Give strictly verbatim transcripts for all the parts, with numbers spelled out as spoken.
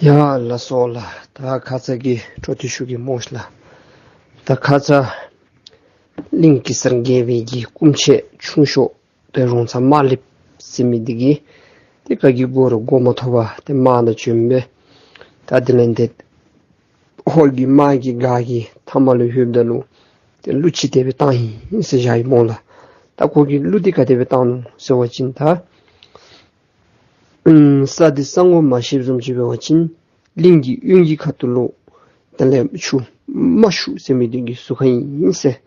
ཡ་ལགས་སོ་ལགས། ད་ཁ་ཙ་གི་འཕྲོ་མཐུད་ཞུ་གེ་སྨོ་ལགས། ད་ཁ་ཙ་གླིང་གེ་སར་རྒྱལ་པོའི་གི་སྐུ་མཆེད་ཆུང་ཤོས་ཏེ་རོང་ཚ་དམར་ལེབ་ཟེར་མི་འདི་གིས་ཏེ་ག་གི་མགུ་རུ་མགོ་མ་ཐོབ་པར་ཏེ་དམག་ནང་བྱོན་སྦེ་ད་དེ་ལས་ཏེ་ཧོར་གྱི་དམག་གི་སྒར་གྱི་མཐའ་མ་ལུ་ལྷོདཔ་ད་ལུ་ཏེ་གླུ་ཅིག་དེ་སྦེ་བཏང་ཡི་ཟེར་བཞག་ཡི་སྨོ་ལགས། ད་ཁོ་གིས་གླུ་འདི་ག་དེ་སྦེ་བཏང་ནུག་ཟེར་བ་ཅིན་ད་ཨམ་ས་འདི་ས་ངོ་མ་ཤེསཔ་བཟུམ་ཅིག་འབད་བ་ཅིན་གླིང་གི་གཡུས་ཀྱི་ཁ་ཐུག་ལུ་དེ་ལས་ཆུ་རྨ་ཤུག་ཟེར་མི་འདི་གི་ཟུར་ཁ་ཨིན་ཟེར།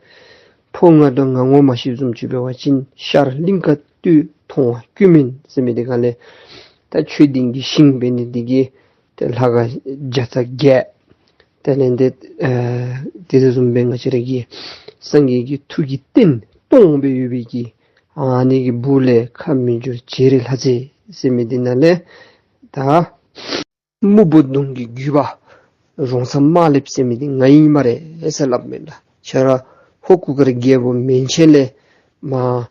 ཕོ་ང་དང་ང་ངོ་མ་ཤེསཔ་བཟུམ་ཅིག་འབད་བ་ཅིན་ཤར་གླིང་དཀར་སྟོད་མཐོང་བ་སྐྱོ་མིན་ཟེར་མི་འདི་ག་ལས་ད་ཆོས་ལྡན་གྱི་ཞིང་འབད་ནི་འདི་གིས་ཏེ་ལྷ་ཁང་བརྒྱ་རྩ་བརྒྱད། དེ་ལས་ཏེ་ཨ་དེ་དེ་བཟུམ་སྦེ་ང་བཅས་ར་གི་སངས་རྒྱས་ཀྱི་ཐུགས་ཀྱི་རྟེན་སྟོང་སྦེ་ཡོད་པའི་གི་ཨ་ནི་གི་སྦུག་ལས་ཁ་མི་འགྱུར་བྱེ་རི་ལྷ་རྫས་ཟེར་མི་འདི་ནང་ལས་ད་སྨུག་པོ་གདོང་གི་རྒྱུད་པ་རོང་ཚ་དམར་ལེབ་ཟེར་མི་འདི་ང་ཨིན་སྨ་རེ་ཟེར་སླབ་མས་ལགས། ཁྱོད་ར་ཧོར་གུར་དཀར་རྒྱལ་པོ་མན་ཆད་ལས་མར་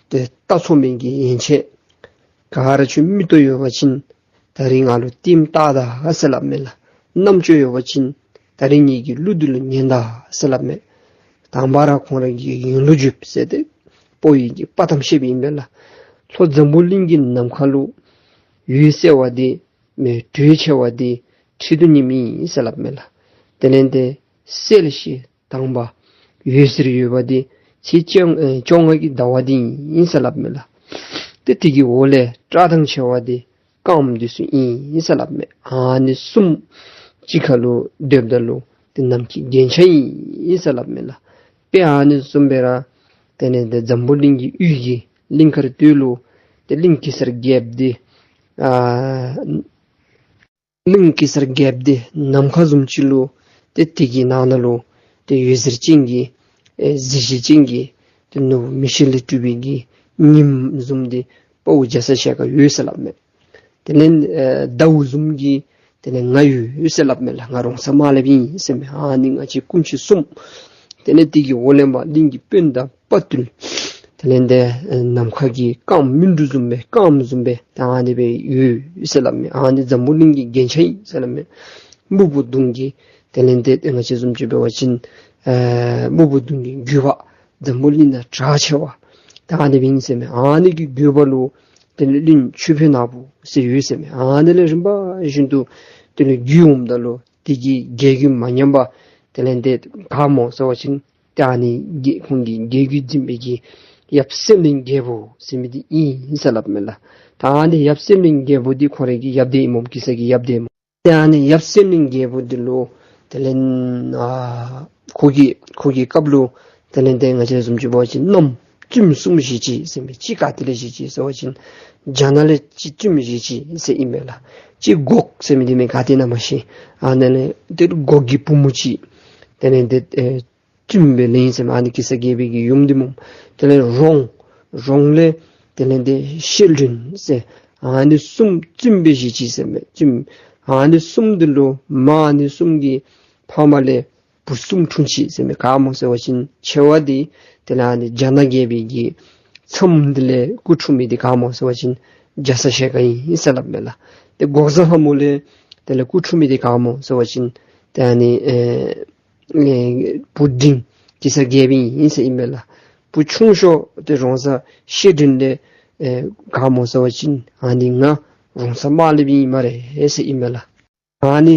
ཏེ་ལྟ་ཚུགས་མི་གི་ཡན་ཆད་ག་ར་ཁྱོད་མིག་ཏོ་ཡོད་པ་ཅིན་ད་རིས་ང་ལུ་ལྟདམོ་བལྟ་ད་ཟེར་སླབ་མས་ལགས། རྣམ་ཅོ་ཡོད་པ་ཅིན་ད་རིས་ངེ་གི་གླུ་འདི་ལུ་ཉན་ད་ཟེར་སླབ་མས། དང་པ་ར་ཁོང་ར་གི་ཡོན་ལུ་བརྗོད་ཟེར་ཏེ་སྤོ་བོའི་གི་དཔའ་གཏམ་བཤདཔ་ཨིན་པས་ལགས། ལྷོ་འཛམ་བུ་གླིང་གི་ནམ་མཁའ་ལུ་འོད་གསལ་བ་འདི་མེ་དྲོད་ཆེ་བ་འདི་ཁྲི་གདུགས་ཉི་མ་ཨིན་ཟེར་སླབ་མས་ལགས། དེ་ལས་ཏེ་གསལ་ཞིང་དྭངས་པ་འོད་ཟེར་ཡོད་པ་འདི་ཚེས་བཅོ་ལྔ་གི་ཟླ་བ་འདི་ཨིན་ཟེར་སླབ་མས་ལགས། ཏེ་དེ་གི་འོག་ལས་བཀྲག་མདངས་ཆེ་བ་འདི་སྐརམ་འདི་ཚུ་ཨིན་ཟེར་སླབ་མས། ཨ་ནི་གསུམ་གཅིག་ཁར་ལུ་སྡེབ་ད་ལུ་ཏེ་ནམ་མཁའི་རྒྱན་ཆ་ཨིན་ཟེར་སླབ་མས་ལགས། དཔེ་ཨ་ནི་བཟུམ་སྦེ་ར་དེ་ལས་ཏེ་འཛམ་བུ་གླིང་གི་དབུས་ཀྱི་གླིང་དཀར་སྟོད་ལུ་ཏེ་གླིང་གེ་སར་རྒྱལཔོ་འདི་ཨ་གླིང་གེ་སར་རྒྱལཔོ་འདི་ནམ་མཁའ་བཟུམ་ཅིག་ལུ་ཏེ་དེ་གི་ནང་ན་ལུ་ཏེ་འོད་ཟེར་ཅན་གྱི་ཨེ་གཟི་བརྗིད་ཅན་གྱི་ཏེ་ནོར་བུ་མིག་ཤེལ་ལས་གྲུབ་པའི་གི་ཉིམ་བཟུམ་འདི་དཔའ་བོ་རྒྱ་ཚ་ཞལ་དཀར་ཡོད་ཟེར་སླབ་མས། དེ་ལས་ཨེ་ཟླཝ་བཟུམ་གྱི་དེ་ལས་ང་ཡོད་ཟེར་སླབ་མས་ལགས། ང་རོང་ཚ་དམར་ལེབ་ཨིན་ཟེར་མས། ཨ་ནི་ང་བཅས་སྐུ་མཆེད་གསུམ་དེ་ལས་དེ་གི་འོག་ལས་མར་གླིང་གི་དཔོན་དང་དཔའ་བརྟུལ་དེ་ལས་ཏེ་ནམ་མཁའ་གི་སྐརམ་སྨིན་དྲུག་བཟུམ་སྦེ་སྐརམ་བཟུམ་སྦེ་ད་ཨ་ནི་སྦེ་ཡོད་ཟེར་སླབ་མས། ཨ་ནི་འཛམ་བུ་གླིང་གི་རྒྱན་ཆ་ཨིན་ཟེར་སླབ་མས། སྨུག་པོ་གདོང་གི་དེ་ལས་ཏེ་ང་བཅས་བཟུམ་ཅིག་འབད་བ་ཅིན་ཨ་སྨུག་པོ་གདོང་གི་རྒྱུད་པ་འཛམ་བུ་གླིང་ནང་གྲགས་ཆེ་བ་ད་ཨ་ནི་སྦེ་ཨིན་ཟེར་མས། ཨ་ནི་གི་རྒྱུད་པ་ལུ་དེ་ལས་གླིང་ཆོས་འཕེལ་ནག་པོ་ཟེར་ཡོད་ཟེར་མས། ཨ་ནི་ལས་རིམ་པ་བཞིན་དུ་དེ་ལས་བརྒྱུད་འོངམ་ད་ལུ་དེ་གི་རྒྱལ་བརྒྱུད་མ་ཉམས་པར་དེ་ལས་ཏེ་ག་སྨོ་ཟེར་བ་ཅིན་ཏེ་ཨ་ནི་གི་ཁོང་གི་རྒྱལ་བརྒྱུད་འཛིན་པའི་གི་ཡབ་སེང་བློན་རྒྱལ་པོ་ཟེར་མི་འདི་ཨིན་ཟེར་སླབ་མས་ལགས། ད་ཨ་ནི་ཡབ་སེང་བློན་རྒྱལ་པོ་འདི་ཁོ་རའི་གི་ཡབ་འདི་ཨིན་སྨོ། གེ་སར་གྱི་ཡབ་འདི་ཨིན་སྨོ། ཏེ་ཨ་ནི་ཡབ་སེང་བློན་རྒྱལ་པོ་འདི་ལུ་དེ་ལས་ཨ་ཁོ་གི་ཁོ་གི་སྐབས་ལུ་དེ་ལས་ཏེ་ང་བཅས་བཟུམ་ཅིག་འབད་བ་ཅིན་མནའམ་བཙུནམོ་གསུམ་བཞེས་ཅི་ཟེར་མས། གཅིག་ག་ཏེ་ལས་བཞེས་ཅི་ཟེར་བ་ཅིན་རྒྱ་ནག་ལས་གཅིག་བཙུནམོ་བཞེས་ཅི་ཟེར་ཨིན་མས་ལགས། གཅིག་འགོག་ཟེར་མི་འདི་མས། ག་ཏེ་ཨིན་ན་མ་ཤེས། ཨ་ནི་ལས་ཏེ་འགོག་གི་བུམོ་གཅིག་དེ་ལས་ཏེ་ཨེ་བཙུནམོ་སྦེ་ལེན་ཟེར་མས། ཨ་ནི་གེ་སར་རྒྱལ་པོའི་གི་ཡུམ་འདི་སྨོ། དེ་ལས་རོང་རོང་ལས་དེ་ལས་ཏེ་ཤེལ་སྒྲོན་ཟེར་ཨ་ནི་གསུམ་བཙུནམོ་སྦེ་བཞེས་ཅི་ཟེར་མས། བཙུནམོ་ཨ་ནི་གསུམ་འདི་ལུ་མ་ཨ་ནི་གསུམ་གྱི་ཕ་མ་ལས་བུ་གསུམ་འཁྲུངས་ཅི་ཟེར་མས། ག་སྨོ་ཟེར་བ་ཅིན་ཆེ་བ་འདི་དེ་ལས་ཨ་ནི་རྒྱ་ནག་རྒྱལ་པོའི་གི་ཚམོ་འདི་ལས་སྐུ་འཁྲུངས་མི་འདི་ག་སྨོ་ཟེར་བ་ཅིན་རྒྱ་ཚ་ཞལ་དཀར་ཨིན་ཟེར་སླབ་མས་ལགས། ཏེ་འགོག་བཟའ་ལྷ་མོ་ལས་དེ་ལས་སྐུ་འཁྲུངས་མི་འདི་ག་སྨོ་ཟེར་བ་ཅིན་ཏེ་ཨ་ནི་ཨེ་ཨེ་བུ་འབྲིང་གེ་སར་རྒྱལ་པོ་ཨིན་ཟེར་ཨིན་མས་ལགས། བུ་ཆུང་ཤོས་འདི་རོང་ཚ་ཤེལ་སྒྲོན་ལས་ཨེ་ག་སྨོ་ཟེར་བ་ཅིན་ཨ་ནི་ང་རོང་ཚ་དམར་ལེབ་ཨིན་སྨ་རེ་ཟེར་ཨིན་མས་ལགས། ཨ་ནི་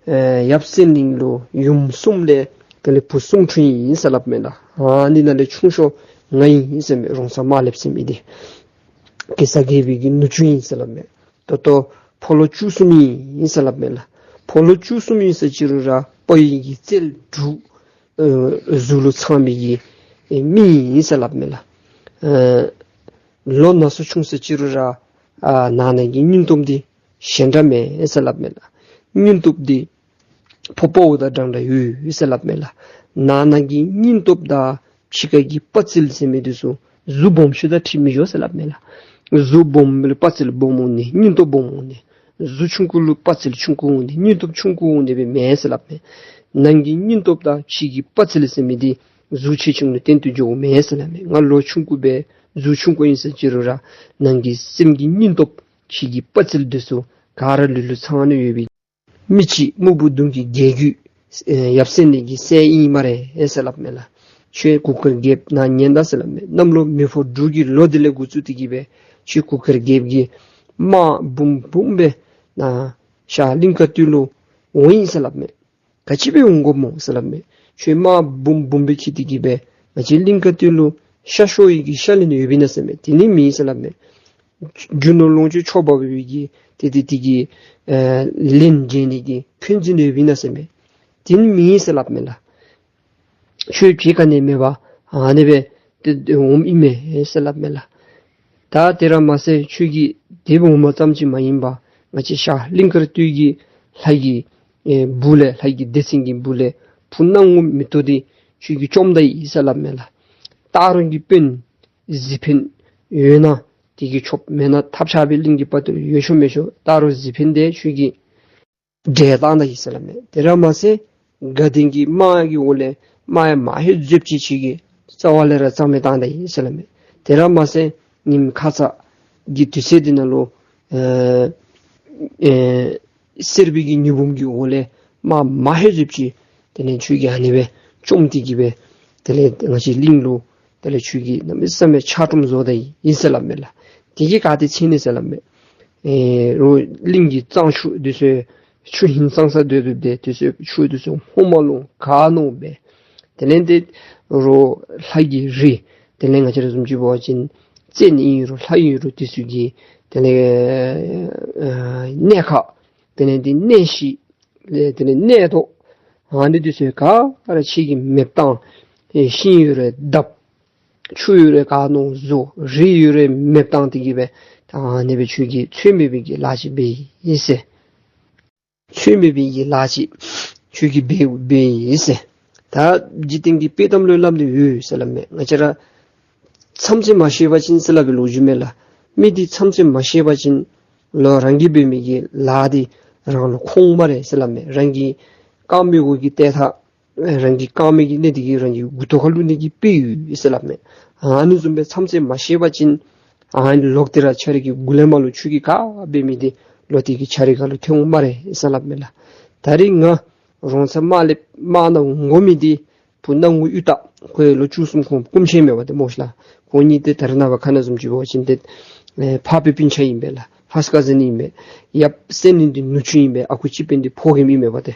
ཨེ་ཡབ་སེང་བློན་ལུ་ཡུམ་གསུམ་ལས་དེ་ལས་བུ་གསུམ་འཁྲུངས་ཡི་ཟེར་སླབ་མས་ལགས། ཨ་ནི་ནང་ལས་ཆུང་ཤོས་ང་ཨིན་ཟེར་མས། རོང་ཚ་དམར་ལེབ་ཟེར་མི་འདི་གེ་སར་རྒྱལ་པོའི་གི་ནུ་གཅུང་ཨིན་ཟེར་སླབ་མས། ད་ལྟོ་ཕོ་ལོ་བཅུ་གསུམ་ཨིན་ཟེར་སླབ་མས་ལགས། ཕོ་ལོ་བཅུ་གསུམ་ཨིན་ཟེར་ཅི་རུང་ར་དཔའ་བོའི་གི་རྩལ་འབྲུག་ཨེ་གཟུགས་ལུ་ཚང་བའི་གི་ཨེ་མི་ཨིན་ཟེར་སླབ་མས་ལགས། ཨེ་ལོ་ན་སོ་ཆུང་ཟེར་ཅི་རུང་ར་ཨ་ནང་ན་གི་སྙིང་སྟོབས་འདི་གཞན་དང་མེད་ཟེར་སླབ་མས་ལགས། སྙིང་སྟོབས་འདི་ཕོ་དཔའ་བོ་དང་འདྲན་འདྲ་ཡོད་ཟེར་སླབ་མས་ལགས། ནང་ན་གི་སྙིང་སྟོབས་དང་ཕྱི་ཁ་གི་དཔའ་རྩལ་ཟེར་མི་འདི་ཚུ་གཟུགས་སྦོམ་ཤོས་དང་འཁྲིལ་མི་འགྱོ་ཟེར་སླབ་མས་ལགས། གཟུགས་སྦོམ་ལུ་དཔའ་རྩལ་སྦོམ་འོང་ནི། སྙིང་སྟོབས་སྦོམ་འོང་ནི། གཟུགས་ཆུང་ཀུ་ལུ་དཔའ་རྩལ་ཆུང་ཀུ་འོང་ནི། སྙིང་སྟོབས་ཆུང་ཀུ་འོང་ནི་སྦེ་མེན་ཟེར་སླབ་མས། ནང་གི་སྙིང་སྟོབས་དང་ཕྱི་གི་དཔའ་རྩལ་ཟེར་མི་འདི་གཟུགས་ཆེ་ཆུང་ལུ་བརྟེན་ཏེ་འགྱོཝ་མེན་ཟེར་སླབ་མས། ང་ལོ་ཆུང་ཀུ་སྦེ་གཟུགས་ཆུང་ཀུ་ཨིན་ཟེར་ཅི་རུང་ར་ནང་གི་སེམས་ཀྱི་སྙིང་སྟོབས་ཕྱི་གི་དཔའ་རྩལ་འདི་ཚུ་ག་ར་ལུས་ལུ་ཚང་ནི་ཡོད་པའི་ མི་ཅིག་སྨུག་པོ་གདོང་གི་རྒྱལ་རྒྱུད་ཨེ་ཡབ་སྲས་ནི་གི་སྲས་ཨིན་སྨ་རེ་ཨེ་ཟེར་སླབ་མས་ལགས། ཁྱོད་གུར་དཀར་རྒྱལཔོ་ནཱ་ཉན་ད་ཟེར་སླབ་མས། གནམ་ལོ་མེ་ཕོ་འབྲུག་གི་ལོ་འདི་ལས་འགོ་བཙུགས་ཏེ་གི་སྦེ་ཁྱོད་གུར་དཀར་རྒྱལཔོ་གི་དམག་འབུམ་འབུམ་སྦེ་ནཱ་ཤར་གླིང་དཀར་སྟོད་ལུ་འོང་ཡི་ཟེར་སླབ་མས། ག་ཅི་སྦེ་འོང་དགོཔ་སྨོ་ཟེར་སླབ་མས། ཁྱོད་དམག་འབུམ་འབུམ་སྦེ་འཁྱིད་དེ་གི་སྦེ་ང་བཅས་གླིང་དཀར་སྟོད་ལུ་ཤར་ཤོར་བའི་གི་ཤར་ལན་ཡོདཔ་ཨིན་ན་ཟེར་མས། དེ་ནི་མེད་ཟེར་སླབ་མས། རྒྱུ་ནོར་ལོངས་སྤྱོད་འཕྱོག་འབག་པའི་གི་ཏེ་ཏེ་དེ་གི་ཨེ་ལན་འཇལ་ནི་གི་འཁོན་འཛིན་ཡོདཔ་ཨིན་ན་ཟེར་མས། དེ་ནི་མེད་ཟེར་སླབ་མས་ལགས། ཁྱོད་ཕྱི་ཁ་ནས་མེད་པར་ཨ་ནི་སྦེ་ཏེ་འོངམ་ཨིན་མས་ཟེར་སླབ་མས་ལགས། ད་དེ་ར་མ་ཚད་ཁྱོད་ཀྱིས་དེ་སྦེ་འོངམ་ཙམ་ཅིག་མ་ཡིན་པར་ང་བཅས་ཤར་གླིང་དཀར་སྟོད་ཀྱི་ལྷ་ཡི་ཨེ་སྦུག་ལས་ལྷ་ཡི་སྡེ་ཚན་གྱི་སྦུག་ལས་བུ་སྣང་ངུ་མེ་ཏོག་འདི་ཁྱོད་ཀྱིས་བཅོམ་ད་ཡི་ཟེར་སླབ་མས་ལགས། སྟག་རོང་གི་དཔོན་གཟིག་འཕེན་ཡོད་ན་དེ་གིས་ཆོགཔ་མེན་ན་ཐབས་ཆག་པའི་གླིང་གི་དཔའ་རྟུལ་ཡོད་ཤོ་མེད་ཤོ་སྟག་རོང་གཟིག་འཕེན་འདི་ཁྱོད་ཀྱིས་བསྒྲལ་བཏང་ད་ཡི་ཟེར་སླབ་མས། དེ་ར་མ་ཚད་དགའ་ལྡན་གྱི་དམག་གི་འོག་ལས་དམག་ཡང་མ་ཧེ་ཟེབ་ཅིག་ཁྱོད་ཀྱིས་རྩ་བ་ལས་ར་རྩ་མེད་བཏང་ད་ཡི་ཟེར་སླབ་མས། དེ་ར་མ་ཚད་ཉིམ་ཁ་ཙ་གི་དུས་ཚོད་འདི་ནང་ལུ་ཨེ་ཨེ་སེར་པོའི་གི་ཉི་འབུམ་གྱི་འོག་ལས་དམག་མ་ཧེ་ཟེབ་ཅིག་དེ་ལས་ཁྱོད་ཀྱིས་ཨ་ནི་སྦེ་བཅོམ་སྟེ་གི་སྦེ་དེ་ལས་ང་བཅས་གླིང་ལུ་དེ་ལས་ཁྱོད་ཀྱིས་གནམ་མེད་ས་མེད་ཆག་གྲུམ་བཟོ་ད་ཡི་ཟེར་སླབ་མས་ལགས། དེ་གིས་ག་ཏེ་ཚིག་ནི་ཟེར་སླབ་མས། ཨེ་རོགས་གླིང་གི་གཙང་ཆུ་འདི་ཚུ་ཆུ་ཧིང་སངས་ས་སྡོད་སྡོདཔ་འདི་དུས་ཚོད་ཆུ་འདི་ཚུ་ཧོ་མ་ལོང་ག་ནོ་སྦེ། དེ་ལས་འདི་རོགས་ལྷ་ཡི་རི་དེ་ལས་ང་བཅས་ར་བཟུམ་ཅིག་འབད་བ་ཅིན་བཙན་ཨིན་རུང་ལྷ་ཨིན་རུང་འདི་ཚུ་གི་དེ་ལས་ཨ་གནས་ཁ་དེ་ལས་འདི་གནས་གཞི་ལས་དེ་ལས་གནས་ཐོག་ཨ་ནི་འདི་ཚུ་ག་ར་ཁྱོད་ཀྱིས་མེདཔ་བཏང་། ཨེ་ཤིང་ཡོད་རུང་བརྡབ། ཆུ་ཡོད་རུང་ག་ནོ་བཟོ། རི་ཡོད་རུང་མེདཔ་བཏང་སྟེ་གི་སྦེ་ད་ཨ་ནི་སྦེ་ཁྱོད་ཀྱིས་ཚོད་མེད་པའི་གི་ལཱ་ཅིག་འབད་ཡི་ཟེར། ཚོད་མེད་པའི་གི་ལཱ་ཅིག་ཁྱོད་ཀྱིས་འབད་འབད་ཡི་ཟེར། ད་འཇིག་རྟེན་གྱི་དཔེ་གཏམ་ལུ་སླབ་ནི་ཡོད་ཟེར་སླབ་མས། ང་བཅས་ར་མཚམས་ཚད་མ་ཤེས་པ་ཅིན་ཟེར་སླབ་པའི་ལོ་རྒྱུས་མས་ལགས། མི་འདི་མཚམས་ཚད་མ་ཤེས་པ་ཅིན་ལོག་རང་གིས་འབད་མི་གི་ལཱ་འདི་རང་ལུ་ཁུངས་སྨ་རེ་ཟེར་སླབ་མས། རང་གི་རྐངམ་གི་འོག་གི་ཏེ་ཐ་རང་གི་རྐངམ་གི་གནས་འདི་གིས་རང་གི་མགུ་ཏོ་ཁར་ལུས་ནི་གི་དཔེ་ཡོད་ཟེར་སླབ་མས། ཨ་ནི་བཟུམ་སྦེ་མཚམས་ཚད་མ་ཤེས་པ་ཅིན་ཨ་ནི་ལོག་སྟེ་ར་ཁྱོད་རའི་གི་མགུ་ལས་མར་ལུ་ཁྱོད་ཀྱིས་ག་འབད་མི་འདི་ལོག་སྟེ་གི་ཁྱོད་རའི་ཁ་ལུ་ཐོན་འོང་སྨ་རེ་ཟེར་སླབ་མས་ལགས། ད་རིས་ང་རོང་ཚ་དམར་ལེབ་དམག་ནང་འོང་མི་འདི་བུ་སྣང་ངུ་གཡུ་སྟག་ཁོ་ལོ་བཅུ་གསུམ་ཁོང་སྐུ་མཆེད་མས་པ་ཏེ་སྨོ་ཤ་ལགས། ཁོང་གཉིས་ཏེ་ད་རེས་ནངས་པ་ཁ་ནང་བཟུམ་ཅིག་འབད་བ་ཅིན་ཏེ་ཨེ་ཕ་སྤད་སྤུན་ཆ་ཨིན་པས་ལགས། ཕརསཊ་ཀ་ཟིན་ཨིན་པས། ཡབ་སྲས་ནི་འདི་ནུ་གཅུང་ཨིན་པས། ཨ་ཁུ་སྤྱི་དཔོན་འདི་ཕོ་རྒནམ་ཨིན་མས་པ་ཏེ།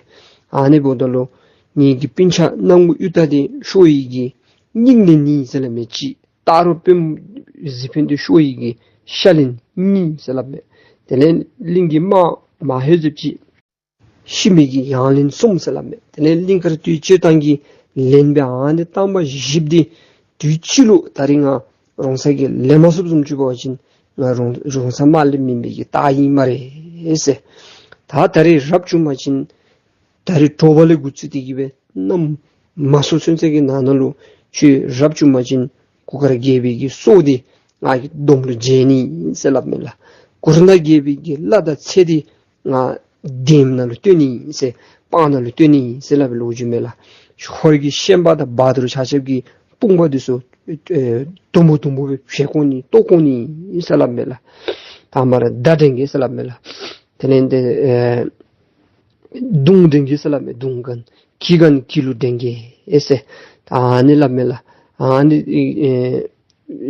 ཨ་ནི་འབདཝ་ད་ལུ་ངེ་གི་སྤུན་ཆ་སྣང་ངུ་གཡུ་སྟག་འདི་ཤོར་ཡི་གི་སྙིང་ལན་གཉིས་ཟེར་སླབ་མས། གཅིག་སྟག་རོང་དཔོན་གཟིག་འཕེན་འདི་ཤོར་ཡི་གི་ཤ་ལན་གཉིས་ཟེར་སླབ་མས། དེ་ལས་གླིང་གི་དམག་མ་ཧེ་ཟེབ་ཅིག་ཤི་མི་གི་ཡང་ལན་གསུམ་ཟེར་སླབ་མས། དེ་ལས་གླིང་དཀར་སྟོད་སྤྱིར་བཏང་གི་ལན་སྦེ་ཨ་ནི་བཏང་པ་བཞིཔ་འདི་དུས་ཅི་ལུ་ད་རིས་ང་རོང་ཚ་གིས་ལེན་མ་ཚུགསཔ་བཟུམ་ཅིག་འབད་བ་ཅིན་ང་རོང་རོང་ཚ་དམར་ལེབ་མེན་པའི་གི་རྟགས་ཨིན་སྨ་རེ་ཟེར། ད་ད་རིས་རབ་བྱུང་པ་ཅིན་ད་རིས་དྲོ་པ་ལས་འགོ་བཙུགས་ཏེ་གི་སྦེ་གནམ་མ་སྲོ་ཚུན་ཚོད་ཀྱི་ནང་ན་ལུ་ཁྱོད་རབ་བྱུང་པ་ཅིན་གུར་དཀར་རྒྱལ་པོའི་གི་སྲོག་འདི་ང་གིས་སྡོམ་ལུ་འཇལ་ནི་ཟེར་སླབ་མས་ལགས། གུར་ནག་རྒྱལ་པོའི་གི་བླ་དང་ཚེ་འདི་ང་གདན་ནང་ལུ་སྟོན་ནི་ཟེར་སྤང་ནང་ལུ་སྟོན་ནི་ཟེར་སླབ་པའི་ལོ་རྒྱུས་མས་ལགས། ཧོར་གྱི་ཤན་པ་དང་བ་དུར་ཆ་ཁྱབ་ཀྱི་དཔུང་པ་འདི་ཚུ་ཨེ་དུམ་བུ་དུམ་བུ་སྦེ་བཤལ་བཀོ་ནི་བཏོག་བཀོ་ནི་ཟེར་སླབ་མས་ལགས། དང་པ་ར་མདའ་འདྲེན་གེ་ཟེར་སླབ་མས་ལགས། དེ་ལས་འདི་ཨེ་མདུང་འདྲེན་གེ་ཟེར་སླབ་མས། མདུང་གན་གྱི་གན་གྱི་ལུ་འདྲེན་གེ་ཨེ་ཟེར་ཨ་ནི་སླབ་མས་ལགས། ཨ་ནི་ཨེ་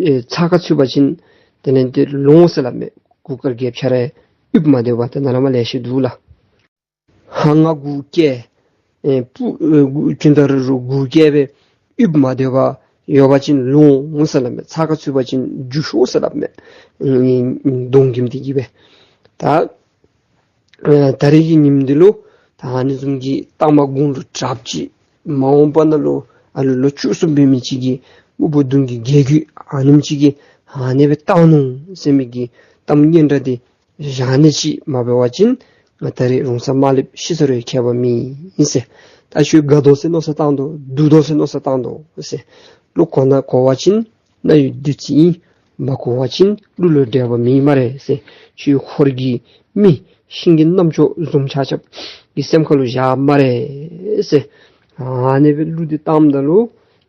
ཨེ་ཚ་ཁ་ཚུད་པ་ཅིན་དེ་ལས་འདི་ལོང་ཟེར་སླབ་མས། གུར་དཀར་རྒྱལཔོ་ཁྱོད་ར་ཡིབ་མ་སྡོད་པར་ཏེ་ནཱ་ལས་མར་ལེ་ཤ་འདུག་ལགས། ཧང་ང་གུ་སྐྱེ་ཨེ་སྤུ་ཨེ་གུ་ཅུང་ད་རུ་རུ་གུ་སྐྱེ་སྦེ་ཡིབ་མ་སྡོད་པར་ཡོད་པ་ཅིན་ལོང་ཟེར་སླབ་མས། ཚ་ཁ་ཚུད་པ་ཅིན་རྒྱུགས་ཤོག་ཟེར་སླབ་མས། ཨེ་མདུང་གིམ་འདི་གིས་སྦེ་ད་ཨེ་ད་རིས་ཀྱི་ཉིནམ་འདི་ལུ་ད་ཨ་ནི་བཟུམ་གྱི་གཏང་མ་དགུང་ལུ་དྲགཔ་ཅིག་མ་འོངས་པ་ནང་ལུ་ཨ་ལུ་ལོ་བཅུ་གསུམ་འབད་མི་ཅིག་གིས་སྨུག་པོ་གདོང་གི་རྒྱལ་རྒྱུད་ཨ་ནེམ་ཅིག་གིས་ཨ་ནི་སྦེ་བཏང་ནུག་ཟེར་མི་གི་གཏམ་སྙན་གྲགས་འདི་བཞག་ནི་ཅིག་མ་འབད་བ་ཅིན་ང་ད་རིས་རོང་ཚ་དམར་ལེབ་ཤི་ས་རུང་ཁྱད་པར་མེད་ཟེར། ད་ཁྱོད་དགའ་དོ་ཟེར་མནོ་བསམ་བཏང་དོ། སྡུག་དོ་ཟེར་མནོ་བསམ་བཏང་དོ་ཟེར། གླུ་གོ་ན་གོ་བ་ཅིན་རྣ་ཡི་བདུད་རྩི་ཨིན། མ་གོ་བ་ཅིན་གླུ་ལུ་འགྲེལ་པ་མེད་སྨ་རེ་ཟེར། ཁྱོད་ཧོར་གྱི་མི་ཤིང་གི་རྣམ་ཅོ་བཟུམ་ཆ་ཁྱབ་ཀྱི་སེམས་ཁ་ལུ་བཞག་སྨ་རེ་ཟེར། ཨ་ནི་སྦེ་གླུ་འདི་བཏངམ་ད་ལུ་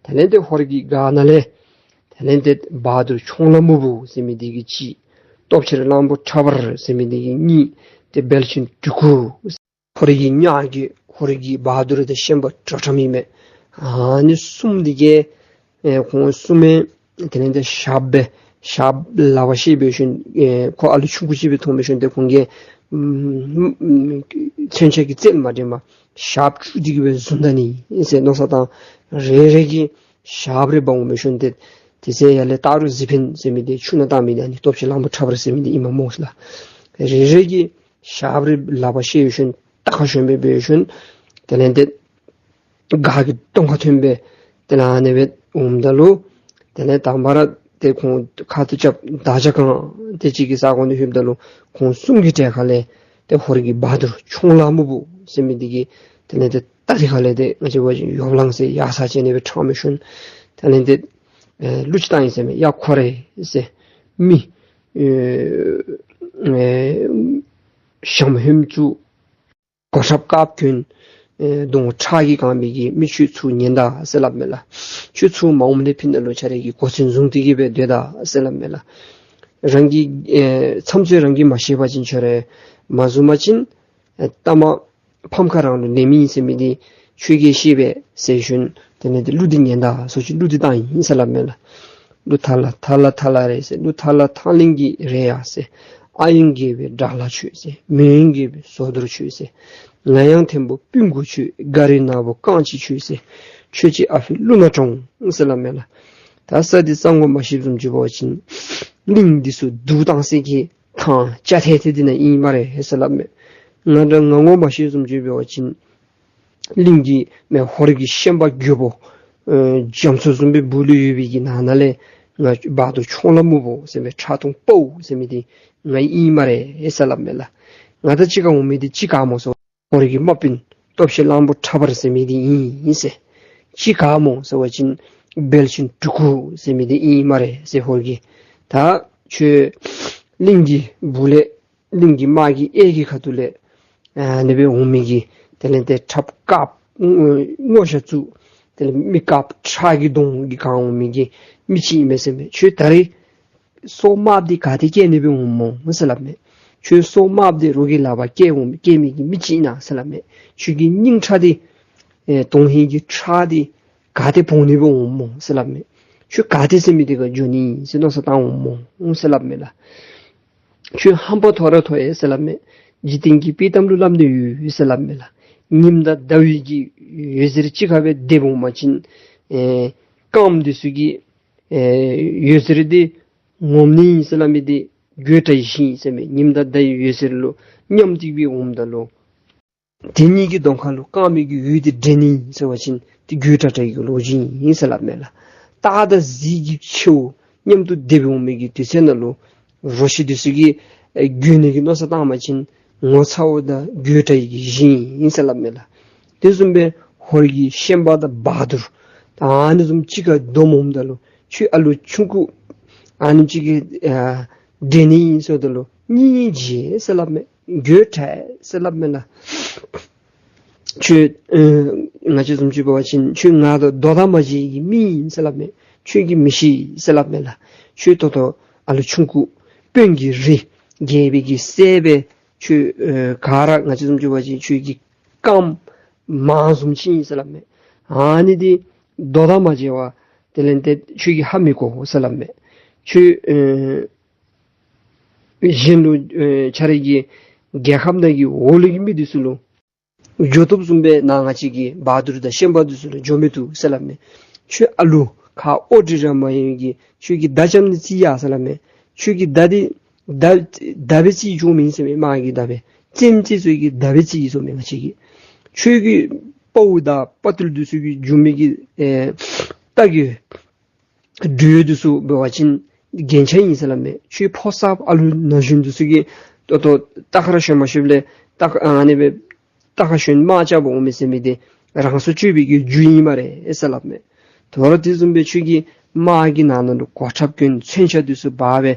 དེ་ལས་འདི་ཧོར་གྱི་སྒར་ནང་ལས་དེ་ལས་འདི་བ་དུར་ཁྱུང་ལྷ་སྨུག་པོ་ཟེར་མི་འདི་གིས་གཅིག། སྟོབས་ཆེན་གླང་པོ་ཁྲ་འབར་ཟེར་མི་འདི་གིས་གཉིས། ཏེ་བལ་ཆེན་གྲི་གུ་ ཧོར་གྱི་ཉག་གི་ཧོར་གྱི་བ་དུར་དང་ཤན་པ་དྲག་དྲགས་ཨིན་མས། ཨ་ནི་གསུམ་འདི་གིས་ཨེ་ཁོང་གསུམ་མས་དེ་ལས་ཏེ་ཞགསཔ་སྦེ་ཞགསཔ་ལག་པར་བཤེད་འབད་ཞིནམ་ཨེ་ཁོ་ཨ་ལུ་ཆུང་ཀུ་ཅིག་སྦེ་མཐོང་འབད་ཞིནམ་ཏེ་ཁོང་གིས་ཨམ་མཚོན་ཆ་གི་རྩལ་མ་འགྲན་པར་ཞགསཔ་བཅུག་སྟེ་གི་སྦེ་བཟུང་ད་ནི་ཨིན་ཟེར་མནོ་བསམ་བཏང་། རེ་རེ་གིས་ཞགསཔ་རེ་འབག་འོང་འབད་ཞིནམ་ཏེ་དེ་ཚེ་ཡར་ལས་སྟག་རོང་གཟིག་འཕེན་ཟེར་མི་འདི་ཆུ་ནང་བཏང་མི་འདི་ཨ་ནི་སྟོབས་ཆེན་གླང་པོ་ཁྲ་འབར་ཟེར་མི་འདི་ཨིནམ་སྨོ་ཟེར་ལགས། རེ་རེ་གིས་ཞགསཔ་རེ་ལག་པར་བཤེད་འབད་ཞིནམ་རྟ་ཁ་ཞོན་སྦེ་འབད་ཞིནམ་དེ་ལས་ཏེ་སྒར་གྱི་གདོང་ཁར་ཐོན་སྦེ་དེ་ལས་ཨ་ནི་སྦེ་འོངམ་ད་ལུ་དེ་ལས་དང་པ་ར་ཏེ་ཁོང་ཁ་ཐུག་རྐྱབ་བདག་ཅག་གང་དེ་ཅིག་གི་ས་གོ་ནང་ལྷོདཔ་ད་ལུ་ཁོང་གསུམ་གྱི་གྲལ་ཁ་ལས་ཏེ་ཧོར་གྱི་བ་དུར་མཆོང་ལ་སྨུག་པོ་ཟེར་མི་འདི་གིས་དེ་ལས་ཏེ་རྟ་རི་ཁ་ལས་ཏེ་ང་བཅས་འབད་བ་ཅིན་ཡོབ་ལང་ཟེར་ཡར་ས་བཅད་ནི་སྦེ་ཁྲང་འབད་ཞིནམ་དེ་ལས་ཏེ་ཨེ་གླུ་ཅིག་བཏང་ཡི་ཟེར་མས། ཡ་ཁོ་རེ་ཟེར་མི་ཨེ་ཨེ་ཞྭམོ་ཧོནམ་ཚུ་གོ་ཁྲབ་དཀརཔོ་གྱོན་ཨེ་གདོང་ཁྲག་གིས་གང་མི་གི་མི་ཁྱོད་ཚུར་ཉན་ད་ཟེར་སླབ་མས་ལགས། ཁྱོད་ཚུར་མ་འོངམ་ལས་ཕར་ནང་ལུ་ཁྱོད་རའི་གི་གོ་མཚོན་བཟུང་སྟེ་གི་སྦེ་སྡོད་ད་ཟེར་སླབ་མས་ལགས། རང་གི་ཨེ་མཚམས་ཚོད་རང་གིས་མ་ཤེས་པ་ཅིན་ཁྱོད་ར་མ་བཟུང་པ་ཅིན་ཨེ་ལྟ་མ་ཕམ་ཁ་རང་ལུ་ལེན་མི་ཨིན་ཟེར་མི་འདི་ཁྱོད་ཀྱིས་ཤེས་པས་ཟེར་ཞིནམ་དེ་ལས་ཏེ་གླུ་འདི་ཉན་ད་ཟེར་ཞིནམ་གླུ་འདི་བཏང་ཡི་ཟེར་སླབ་མས་ལགས། གླུ་ཐ་ལ་ཐ་ལ་ཐ་ལ་རེད་ཟེར། གླུ་ཐ་ལ་ཐང་གླིང་གི་རེད་ཡ་ཟེར། ཨ་ཡོན་དགེ་བའི་དགྲ་ལྷ་ཁྱོད་ཟེར། མི་ཡོན་དགེ་བའི་ཟོ་དོར་ཁྱོད་ཟེར། ང་ཡང་ཐེམ་པོ་སྤུན་དགུ་ཁྱོད། སྒ་རི་ནག་པོ་རྐང་གཅིག་ཁྱོད་ཟེར། ཁྱོད་ཀྱི་ཨ་ཕི་ཀླུ་ནག་གྲོངས་ཟེར་སླབ་མས་ལགས། ད་ས་འདི་ས་ངོ་མ་ཤེསཔ་བཟུམ་ཅིག་འབད་བ་ཅིན་གླིང་འདི་ཚུ་སྡུག་བཏང་སའི་གི་ཐང་ལྕགས་ཐལ་ཐལ་འདི་ནང་ཨིན་སྨ་རེ་ཟེར་སླབ་མས། ང་འདྲ་ང་ངོ་མ་ཤེསཔ་བཟུམ་ཅིག་འབད་བ་ཅིན་གླིང་གི་མེན་ཧོར་གྱི་ཤན་པ་རྒོད་པོ་ཨེ་རྒྱ་མཚོ་བཟུམ་སྦེ་སྦུག་ལུ་ཡོད་པའི་གི་ནང་ན་ལས་ང་བ་དུར་མཆོང་ལ་སྨུག་པོ་ཟེར་མི་ཁྲག་འཐུང་དཔའ་བོ་ཟེར་མི་འདི་ང་ཨིན་སྨ་རེ་ཟེར་སླབ་མས་ལགས། ང་དང་གཅིག་ཁར་འོང་མི་འདི་གཅིག་ག་སྨོ་ཟེར་བ་ཅིན་ཧོར་གྱི་དམག་དཔོན་སྟོབས་ཆེན་གླང་པོ་ཁྲ་འབར་ཟེར་མི་འདི་ཨིན་ཟེར། གཅིག་ག་སྨོ་ཟེར་བ་ཅིན་བལ་ཆེན་གྲི་གུ་ཟེར་མི་འདི་ཨིན་སྨ་རེ་ཟེར། ཧོར་གྱི་ད་ཁྱོད་གླིང་གི་སྦུག་ལས་གླིང་གི་དམག་གི་གཡས་ཀྱི་ཁ་ཐུག་ལས་ཨ་ནི་སྦེ་འོང་མི་གི་དེ་ལས་ཏེ་ཁྲབ་དཀརཔོ་སྔོ་ཞྭ་བཙུགས། དེ་ལས་མི་དཀརཔོ་ཁྲག་གི་གདོང་གིས་གང་འོང་མི་གི་མི་ཅིག་ཨིན་མས་ཟེར་མས། ཁྱོད་ད་རིས་སོ་དམརཔོ་འདི་ག་ཏེ་བཀལ་ནི་སྦེ་འོངམ་སྨོ་ཟེར་སླབ་མས། ཁྱོད་སོ་དམརཔོ་འདི་རོགས་ཀྱི་ལག་པར་བཀལ་འོང་བཀལ་མི་གི་མི་ཅིག་ཨིན་ན་ཟེར་སླབ་མས། ཁྱོད་ཀྱི་སྙིང་ཁྲག་འདི་ཨེ་དོན་ཧིང་གི་ཁྲག་འདི་ག་ཏེ་སྦོང་ནི་སྦེ་འོངམ་སྨོ་ཟེར་སླབ་མས། ཁྱོད་ག་ཏེ་ཟེར་མི་འདི་ཁར་འགྱོ་ནི་ཟེར་མནོ་བསམ་བཏང་འོངམ་སྨོ་ཟེར་སླབ་མས་ལགས། ཁྱོད་ཧམ་པ་མཐོ་ར་མཐོ་ཡི་ཟེར་སླབ་མས། འཇིག་རྟེན་གྱི་དཔྱེ་གཏམ་ལུ་སླབ་ནི་ཡོད་ཟེར་སླབ་མས་ལགས། ཉིམ་དང་ཟླ་བའི་གི་འོད་ཟེར་གཅིག་ཁར་སྦེ་སྡེབ་འོང་པ་ཅིན་ཨེ་རྐངམ་འདི་ཚུ་གི་ཨེ་འོད་ཟེར་འདི་ངོམས་ནི་ཟེར་སླབ་མི་འདི་དགོད་བྲ་ཡི་ཤིང་ཟེར་མས། ཉིམ་དང་ཟླ་བའི་འོད་ཟེར་ལུ་མཉམ་སྟེ་སྦེ་འོངམ་ད་ལུ་དེ་གཉིས་ཀྱི་གདོང་ཁ་ལུ་རྐངམ་གི་འོད་འདི་འདྲེན་ནི་ཟེར་བ་ཅིན་ཏེ་དགོད་བྲ་བྲ་ཡི་གི་ལོ་རྒྱུས་ཨིན་ཟེར་སླབ་མས་ལགས། སྟག་དང་གཟིག་གི་མཆེཝ་མཉམ་དུ་སྡེབ་འོང་མི་གི་དུས་ཚོད་ནང་ལུ་རོ་ཁྱི་འདི་ཚུ་གིས་ཨེ་དགོད་ནི་གི་མནོ་བསམ་བཏང་པ་ཅིན་ངོ་ཚ་བ་དང་དགོད་བྲ་ཡི་གི་ཞིང་ཨིན་ཟེར་སླབ་མས་ལགས། དེ་བཟུམ་སྦེ་ཧོར་གྱི་ཤན་པ་དང་བ་དུར་ད་ཨ་ནི་བཟུམ་གཅིག་ཁར་བསྡོམས་འོངམ་ད་ལུ་ཁྱོད་ཨ་ལུ་ཆུང་ཀུ་ཨ་ནི་ཅིག་གིས་ཨ་འདྲེན་ནི་ཨིན་ཟེརཝ་ད་ལུ་སྙིང་རྗེ་ཟེར་སླབ་མས། དགོད་བྲ་ཟེར་སླབ་མས་ལགས། ཁྱོད་ཨེ་ང་བཅས་བཟུམ་ཅིག་འབད་བ་ཅིན་ཁྱོད་ང་དང་མདོ་དང་མ་མཇལ་གྱི་མི་ཨིན་ཟེར་སླབ་མས། ཁྱོད་ཀྱིས་མི་ཤེས་ཟེར་སླབ་མས་ལགས། ཁྱོད་ད་ལྟོ་ཨ་ལུ་ཆུང་ཀུ་དཔོན་གྱི་རིགས་རྒྱལ་པོའི་གི་སྲས་སྦེ་ཁྱོད་ཨེ་ག་ར་ང་བཅས་བཟུམ་ཅིག་འབད་བ་ཅིན་ཁྱོད་ཀྱི་རྐངམ་མར་བཟུམ་ཅིག་ཨིན་ཟེར་སླབ་མས། ཨ་ནི་འདི་མདོ་དང་མ་མཇལ་བར་དེ་ལས་ཏེ་ཁྱོད་ཀྱིས་ཧ་མི་གོ་ཟེར་སླབ་མས། ཁྱོད་ཨེ་གཞན་ལུ་ཨེ་ཁྱོད་རའི་གི་རྒྱལ་ཁམས་ནང་གི་འོག་ལུ་གི་མི་འདི་ཚུ་ལུ་འགྱོ་བཏུབ་བཟུམ་སྦེ་ནཱ་ང་བཅས་ཀྱི་བ་དུར་དང་ཤན་པ་འདི་ཚུ་ལུ་འགྱོ་མི་བཏུབ་ཟེར་སླབ་མས། ཁྱོད་ཨ་ལུ་ཁ་ཨོ་དྲི་ར་མ་ཡོང་གི་ཁྱོད་ཀྱི་མདའ་རྐྱབ་ནི་རྩིས་ཡ་ཟེར་སླབ་མས། ཁྱོད་ཀྱི་མདའ་འདི་མདའ་མདའ་སྦེ་རྩིས་འགྱོ་མི་ཨིན་ཟེར་མས། དམག་གི་མདའ་སྦེ་རྩེདམོ་རྩེད་ས་གི་མདའ་སྦེ་རྩིས་ཡི་ཟེར་མས་ང་བཅས་ཀྱིས། ཁྱོད་ཀྱི་དཔའ་བོ་དང་དཔའ་རྟུལ་འདི་ཚུ་གིས་རྒྱུག་མི་གི་ཨེ་རྟ་གི་སྒྲོ་འདི་ཚུ་འབད་བ་ཅིན་རྒྱན་ཆ་ཨིན་ཟེར་སླབ་མས། ཁྱོད་ཕོ་གསརཔ་ཨ་ལུ་ན་གཞོན་འདི་ཚུ་གིས་ད་ལྟོ་རྟ་ཁར་ཞོན་མ་ཤེསཔ་ལས་རྟ་ཨ་ནི་སྦེ་རྟ་ཁར་ཞོན་དམག་རྐྱབ་པར་འོང་མི་ཟེར་མི་འདི་རང་སྲོག་གཅོད་པའི་གི་རྒྱུ་ཨིན་སྨ་རེ་ཟེར་སླབ་མས། དོ་རུང་དེ་བཟུམ་སྦེ་ཁྱོད་ཀྱིས་དམག་གི་ནང་ན་ལུ་གོ་ཁྲབ་གྱོན་མཚོན་ཆ་འདི་ཚུ་འབག་སྦེ་